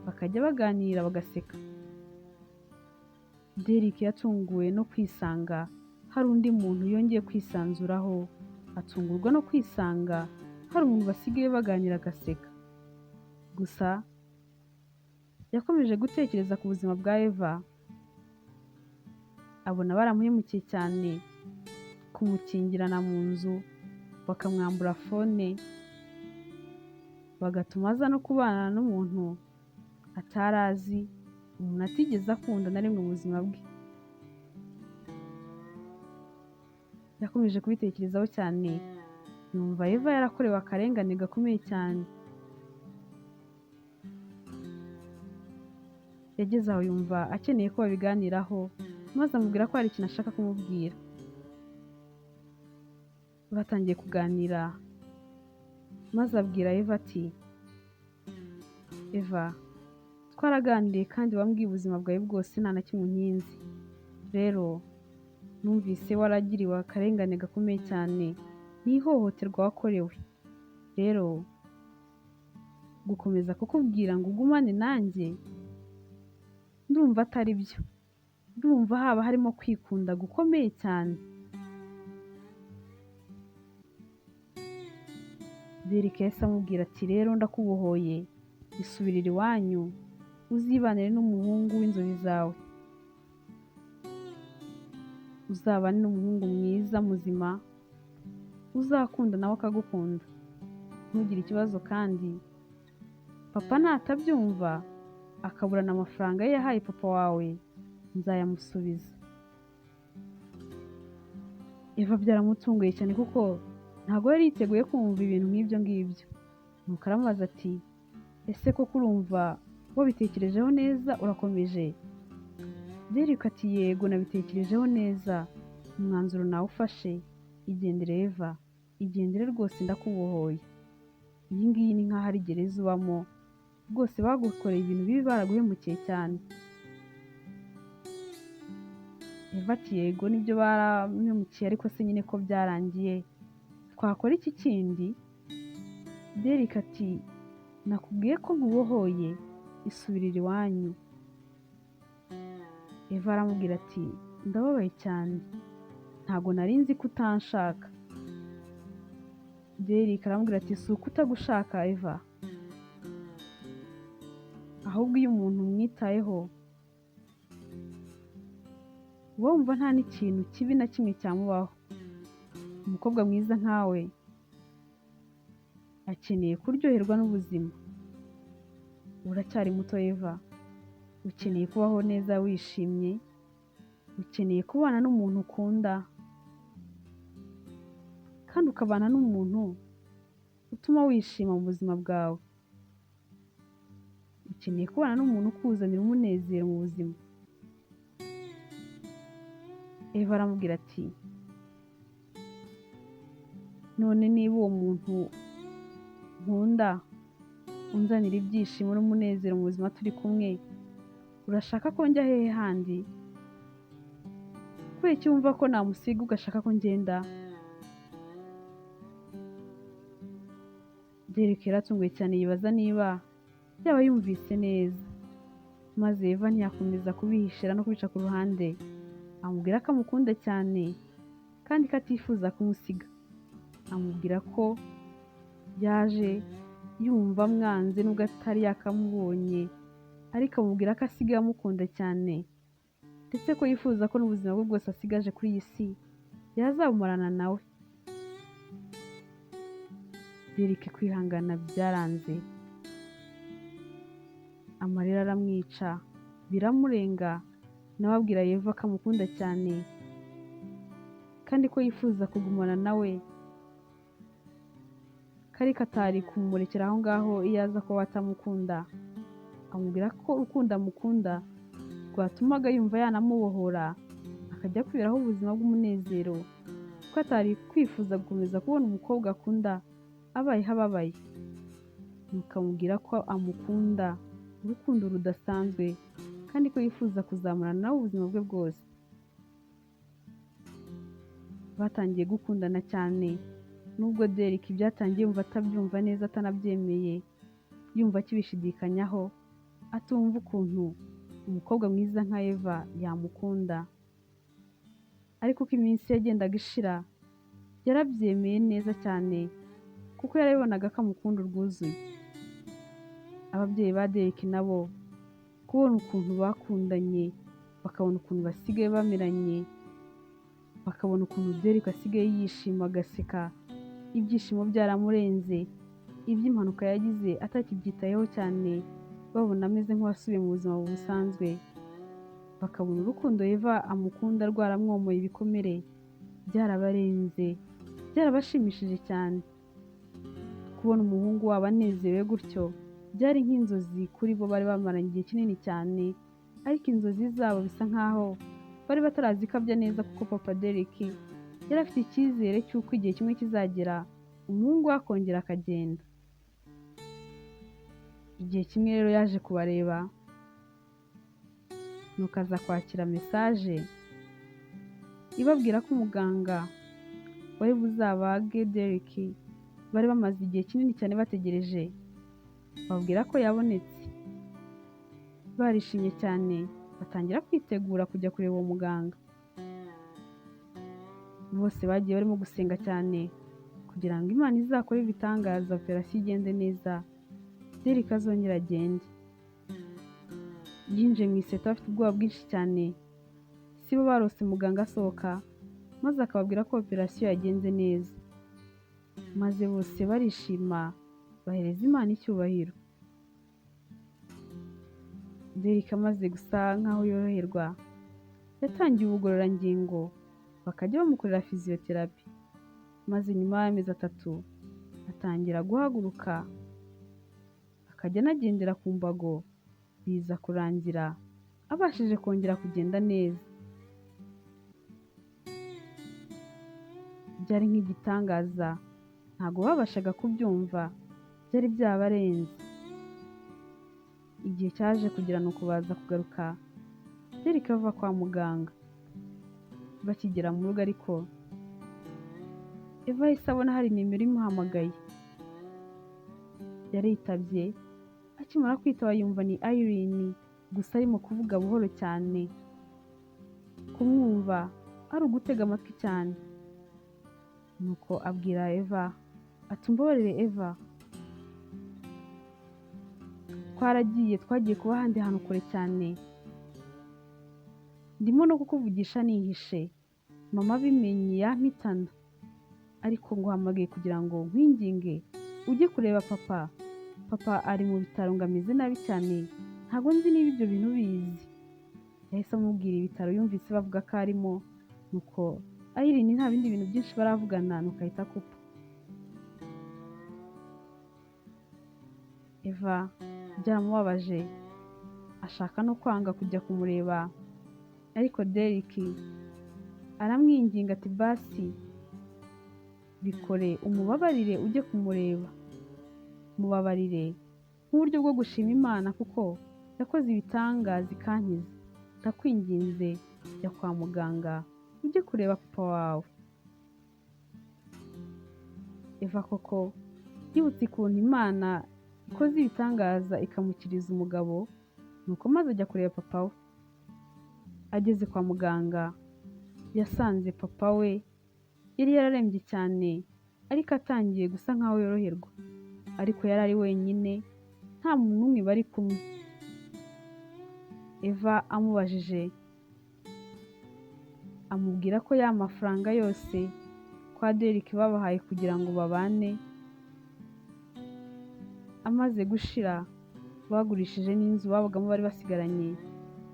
bakajya baganira bagaseka. Derek yatunguwe no kwisanga hari undi muntu yongeye kwisanzuraho, atungurwa no kwisanga hari umuntu basigaye baganira agaseka. Gusa yakomeje gutekereza ku buzima bwa Eva, abona baramuhemukiye cyane, kumukingirana mu nzu, bakamwambura fone, bagatuma aza no kubana n'umuntu atari azi, umuntu atigeze akunda na rimwe mu buzima bwe. Yakomeje kubitekerezaho cyane, yumva Eva yarakorewe akarengane gakomeye cyane. Yageze aho yumva akeneye ko babiganiraho, maze amubwira ko hari ikintu ashaka kumubwira. Batangiye kuganira, maze abwira Eva ati Eva, twaraganiriye kandi wambwiye ubuzima bwawe bwose nta na kimwe unkinze. Rero numvise waragiriwe akarengane gakomeye cyane n'ihohoterwa wakorewe. Rero gukomeza kukubwira ngo ugumane nanjye ndumva atari byo. Ndumva haba harimo kwikunda gukomeye cyane. Derek yahise amubwira ati rero ndakubohoye, isubirire iwanyu, uzibanire n'umuhungu w'inzozi zawe. Uzabane n'umuhungu mwiza muzima, uzakunda nawe akagukunda. Ntugire ikibazo kandi papa natabyumva akaburana amafaranga ye yahaye papa wawe, nzayamusubiza. Eva byaramutunguye cyane kuko ntabwo yari yiteguye kumva ibintu nk'ibyo ngibyo. Nuko aramubaza ati ese koko urumva wabitekerejeho neza urakomeje? Derek ati yego nabitekerejeho neza, umwanzuro nawufashe, igendere Eva, igendere rwose ndakubohoye. Iyi ngiyi ni nk'aho ari gereza ubamo, rwose bagukoreye ibintu bibi baraguhemukiye cyane. Eva ati yego nibyo baramuhemukiye ariko se nyine ko byarangiye, twakora iki kindi? Derek ati nakubwiye ko nkubohoye, isubirire iwanyu. Eva aramubwira ati ndababaye cyane, ntabwo nari nzi ko utanshaka. Derek aramubwira ati si uko utagushaka Eva, ahubwo iyo umuntu umwitayeho uba wumva nta n'ikintu kibi na kimwe cyamubaho. Umukobwa mwiza nkawe akeneye kuryoherwa n'ubuzima. Uracyari muto Eva, ukeneye kubaho neza wishimye, ukeneye kubana n'umuntu ukunda kandi ukabana n'umuntu utuma wishima mu buzima bwawe. Ukeneye kubana n'umuntu ukuzanira umunezero mu buzima. Eva aramubwira ati none niba uwo muntu nkunda unzanira ibyishimo n'umunezero mu buzima turi kumwe, urashaka ko njya hehe handi? Kubera iki wumva ko namusiga ugashaka ko ngenda? Derek yaratunguwe cyane yibaza niba yaba yumvise neza, maze Eva ntiyakomeza kubihishira no kubica ku ruhande, amubwira ko amukunda cyane kandi ko atifuza kumusiga. Amubwira ko yaje yumva amwanze nubwo atari yakamubonye, ariko amubwira ko asigaye amukunda cyane ndetse ko yifuza ko n'ubuzima bwe bwose asigaje kuri iyi si yazabumarana nawe. Derek kwihangana byaranze, amarira aramwica biramurenga, nawe abwira Eva ko amukunda cyane kandi ko yifuza kugumana nawe, ariko atari kumurekera aho ngaho iyo aza kuba atamukunda. Amubwira ko urukundo amukunda rwatumaga yumva yanamubohora akajya kwiberaho ubuzima bw'umunezero, kuko atari kwifuza gukomeza kubona umukobwa akunda abayeho ababaye. Nuko amubwira ko amukunda urukundo rudasanzwe kandi ko yifuza kuzamurana nawe ubuzima bwe bwose. Batangiye gukundana cyane, nubwo Derek byatangiye yumva atabyumva neza atanabyemeye, yumva akibishidikanyaho, atumva ukuntu umukobwa mwiza nka Eva yamukunda. Ariko uko iminsi yagendaga ishira yarabyemeye neza cyane kuko yarabibonaga ko amukunda urwuzuye. Ababyeyi ba Derek nabo kubona ukuntu bakundanye, bakabona ukuntu basigaye bameranye, bakabona ukuntu Derek asigaye yishima agaseka, ibyishimo byaramurenze, iby'impanuka yagize atakibyitayeho cyane, babona ameze nk'uwasubiye mu buzima busanzwe, bakabona urukundo Eva amukunda rwaramwomoye ibikomere, byarabarenze, byarabashimishije cyane. Kubona umuhungu wabo anezerewe gutyo byari nk'inzozi kuri bo bari bamaranye igihe kinini cyane, ariko inzozi zabo bisa nkaho bari batarazikabya neza kuko papa Derek yari afite icyizere cy'uko igihe kimwe kizagera umuhungu we akongera akagenda. Igihe kimwe rero yaje kubareba, nuko aza kwakira mesaje ibabwira ko umuganga wari buzabage Derek bari bamaze igihe kinini cyane bategereje, bababwira ko yabonetse. Barishimye cyane batangira kwitegura kujya kureba uwo muganga. Bose bagiye barimo gusenga cyane kugira ngo Imana izakore ibitangaza operasiyo igende neza, Derek azongere agende. Yinjiye mu iseta bafite ubwoba bwinshi cyane, si bo barose muganga asohoka maze akababwira ko operasiyo yagenze neza, maze bose barishima bahereza Imana icyubahiro. Derek amaze gusa nkaho yoroherwa, yatangiye ubugororangingo bakajya bamukorera fiziyoterapi, maze nyuma y'amezi 3 atangira guhaguruka akajya anagendera ku mbago, biza kurangira abashije kongera kugenda neza. Byari nk'igitangaza, ntabwo babashaga kubyumva, byari byabarenze. Igihe cyaje kugira nuko baza kugaruka, Derek ava kwa muganga. Bakigera mu rugo ariko, Eva yahise abona hari nimero imuhamagaye. Yaritabye, akimara kwitaba yumva ni Irene, gusa arimo kuvuga buhoro cyane. Kumwumva ari ugutega amatwi cyane. Nuko abwira Eva ati umbabarire Eva, twaragiye twagiye kuba ahandi hantu kure cyane, ndimo no kukuvugisha nihishe, mama abimenye yampitana, ariko nguhamagaye kugira ngo nkwinginge ujye kureba papa. Papa ari mu bitaro ngo ameze nabi cyane, ntabwo nzi niba ibyo bintu ubizi. Yahise amubwira ibitaro yumvise bavuga ko arimo, nuko Irene nta bindi bintu byinshi baravugana, nuko ahita akupa. Eva byaramubabaje, ashaka no kwanga kujya kumureba, ariko Derek aramwinginga ati basi bikore umubabarire ujye kumureba, mubabarire nk'uburyo bwo gushima Imana kuko yakoze ibitangaza ikankiza, ndakwinginze jya kwa muganga ujye kureba papa wawe. Eva koko yibutse ukuntu Imana ikoze ibitangaza ikamukiriza umugabo, nuko maze ajya kureba papa we. Ageze kwa muganga yasanze papa we yari yararembye cyane, ariko atangiye gusa nkaho yoroherwa, ariko yari ari wenyine, nta muntu n'umwe bari kumwe. Eva amubajije amubwira ko ya mafaranga yose kwa Derek babahaye kugira ngo babane amaze gushira, bagurishije n'inzu babagamo bari basigaranye,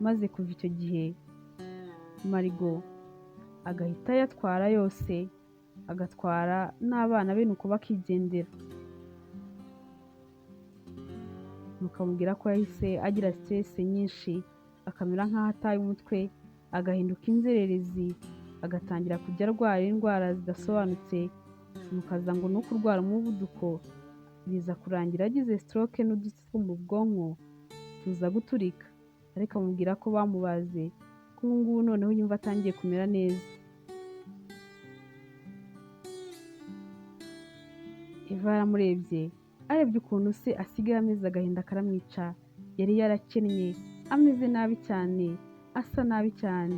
maze kuva icyo gihe Marigo agahita ayatwara yose, agatwara n'abana be nuko bakigendera. Nuko amubwira ko yahise agira stress nyinshi, akamera nk'aho ataye umutwe, agahinduka inzererezi, agatangira kujya arwara indwara zidasobanutse, nuko aza ngo ni ukurwara umuvuduko, biza kurangira agize stroke n'udutsi two mu bwonko tuza guturika, ariko amubwira ko bamubaze, ko ubu ngubu noneho yumva atangiye kumera neza. Eva yaramurebye, arebye ukuntu se asigaye ameze agahinda karamwica, yari yarakennye, ameze nabi cyane, asa nabi cyane,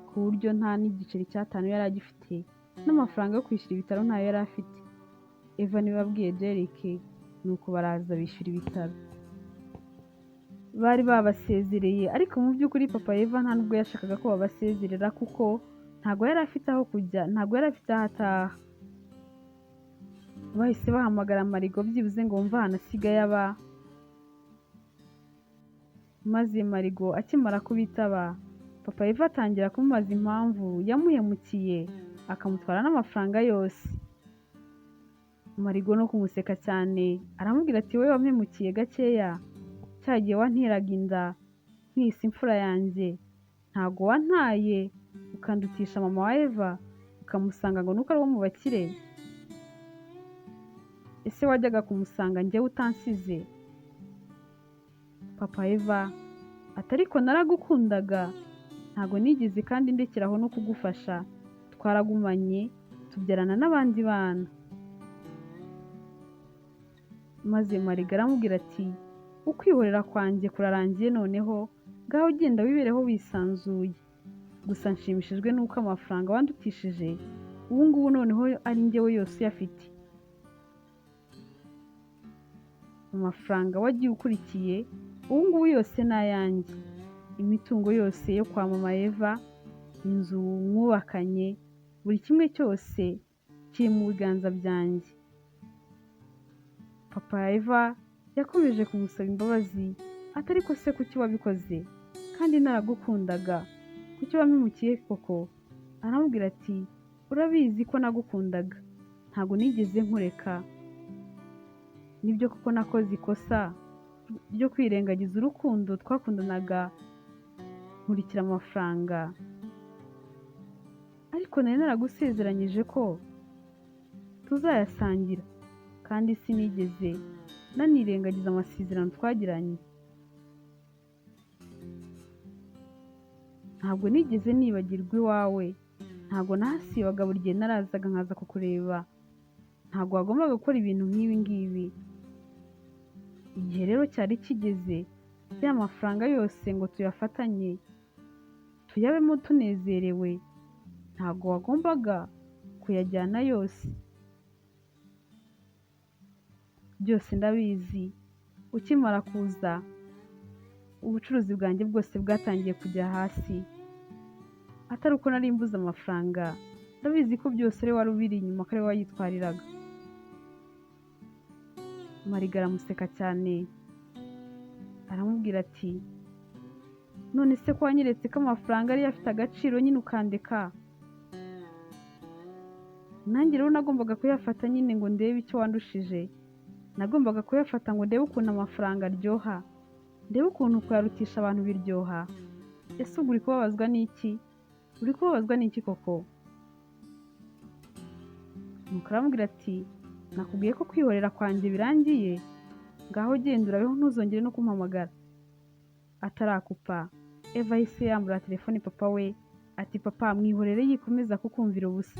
ku buryo nta n'igiceri cy'atanu yari agifite, n'amafaranga yo kwishyura ibitaro ntayo yari afite. Eva niwe wabwiye Derek, nuko baraza bishyura ibitaro. Bari babasezereye, ariko mu by'ukuri papa Eva nta nubwo yashakaga ko babasezerera kuko ntabwo yari afite aho kujya, ntabwo yari afite aho ataha. Bahise bahamagara Marigo byibuze ngo bumve ahantu asigaye aba, maze Marigo akimara kubitaba, papa Eva atangira kumubaza impamvu yamuhemukiye akamutwara n'amafaranga yose. Marigo no kumuseka cyane aramubwira ati wowe wampemukiye gakeya, cya gihe wanteraga inda nkwise imfura yanjye, ntago wantaye ukandutisha mama wa Eva ukamusanga ngo nuko ari uwo mu bakire. Ese wajyaga kumusanga njyewe utansize? Papa Eva ati ariko naragukundaga, ntago nigeze kandi ndekeraho no kugufasha, twaragumanye tubyarana n'abandi bana. Maze Marigo aramubwira ati ukwihorera kwanjye kurarangiye noneho, ngaho ugenda wibereho wisanzuye, gusa nshimishijwe n'uko amafaranga wandutishije ubu ngubu noneho ari njyewe yose uyafite. Amafaranga wagiye ukurikiye ubu ngubu yose ni ayanjye, imitungo yose yo kwa mama Eva, inzu mwubakanye, buri kimwe cyose kiri mu biganza byanjye. Papa Eva yakomeje kumusaba imbabazi ati ariko se kuki wabikoze kandi naragukundaga, kuki wampemukiye koko? Aramubwira ati urabizi ko nagukundaga, ntabwo nigeze nkureka, nibyo koko nakoze ikosa ryo kwirengagiza urukundo twakundanaga nkurikira amafaranga. Ariko nari naragusezeranyije ko tuzayasangira, kandi sinigeze nanirengagiza amasezerano twagiranye. Ntabwo nigeze nibagirwa iwawe, ntabwo nahasibaga, buri gihe narazaga nkaza kukureba. Ntabwo wagombaga gukora ibintu nk'ibi ngibi. Igihe rero cyari kigeze, ya mafaranga yose ngo tuyafatanye, tuyabemo tunezerewe, ntabwo wagombaga kuyajyana yose. Byose ndabizi, ukimara kuza ubucuruzi bwanjye bwose bwatangiye kujya hasi. Atari uko nari mbuze amafaranga, ndabizi ko byose ari wari ubiri inyuma, ko ari wayitwariraga. Mariga aramuseka cyane, aramubwira ati none se ko wanyeretse ko amafaranga ariyo afite agaciro nyine ukandeka? Nanjye rero nagombaga kuyafata nyine ngo ndebe icyo wandushije. Nagombaga kuyafata ngo ndebe ukuntu amafaranga aryoha, ndebe ukuntu kuyarutisha abantu biryoha. Ese ubwo uri kubabazwa n'iki? Uri kubabazwa n'iki koko? Nuko aramubwira ati nakubwiye ko kwihorera kwanjye birangiye, ngaho genda urabeho ntuzongere no kumpamagara. Atarakupa, Eva ahise yambura telefone papa we ati papa mwihorere yikomeza kukumvira ubusa.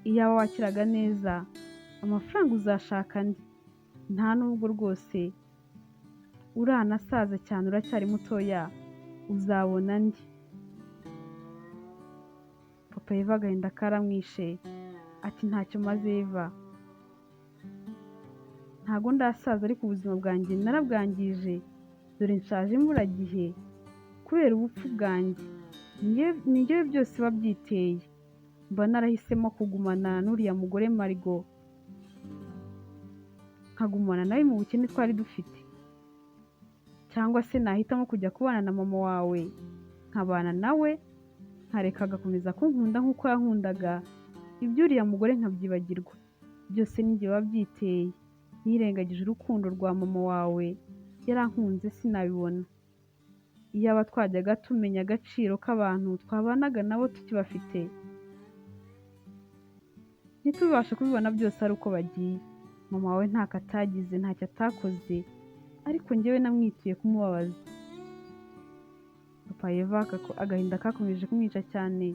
Iyaba wakiraga neza amafaranga uzashaka andi, nta nubwo rwose uranasaza cyane, uracyari mutoya, uzabona andi. Papa Eva agahinda karamwishe ati ntacyo maze Eva, ntago ndasaza ariko ubuzima bwanjye narabwangije, dore nshaje imburagihe kubera ubupfu bwanjye, ni njyewe byose babyiteye. Mba narahisemo kugumana n'uriya mugore Marigo, nkagumana nawe mu bukene twari dufite, cyangwa se nahitamo kujya kubana na mama wawe, nkabana nawe nkareka agakomeza kunkunda nk'uko yankundaga, iby'uriya mugore nkabyibagirwa. Byose ni njye wabyiteye, nirengagije urukundo rwa mama wawe, yarankunze sinabibona. Iyaba twajyaga tumenya agaciro k'abantu twabanaga nabo tukibafite, ntitubashe kubibona byose ari uko bagiye. Mama wawe ntako atagize, ntacyo atakoze, ariko njyewe namwituye kumubabaza. Papa Eva agahinda kakomeje kumwica cyane,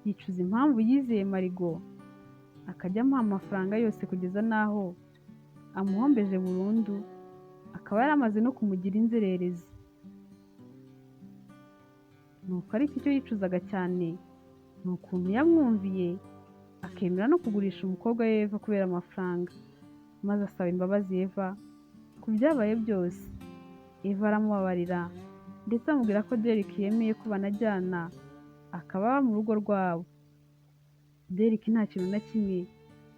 yicuza impamvu yizeye Marigo akajya amuha amafaranga yose kugeza n'aho amuhombeje burundu, akaba yaramaze no kumugira inzererezi. Nuko ariko icyo yicuzaga cyane ni ukuntu yamwumviye akemera no kugurisha umukobwa we Eva kubera amafaranga, maze asaba imbabazi Eva ku byabaye byose. Eva aramubabarira ndetse amubwira ko Derek yemeye ko banajyana akaba mu rugo rwabo. Derek nta kintu na kimwe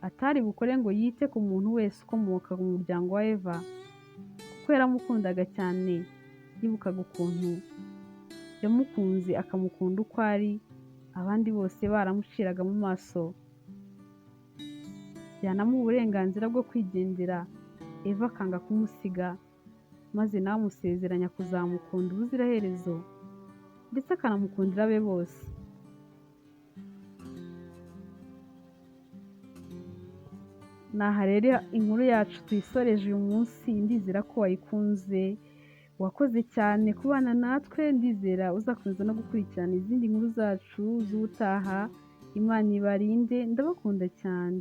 atari bukore ngo yite ku muntu wese ukomoka mu muryango wa Eva, kuko yaramukundaga cyane. Yibukaga ukuntu yamukunze akamukunda uko ari, abandi bose baramuciraga mu maso. Yanamuha uburenganzira bwo kwigendera, Eva akanga kumusiga, maze nawe amusezeranya kuzamukunda ubuziraherezo, ndetse akanamukundira abe bose. Naha rero inkuru yacu tuyisoreje uyu munsi, ndizera ko wayikunze, wakoze cyane kubana natwe, ndizera uzakomeza no gukurikirana izindi nkuru zacu z'ubutaha. Imana ibarinde, ndabakunda cyane.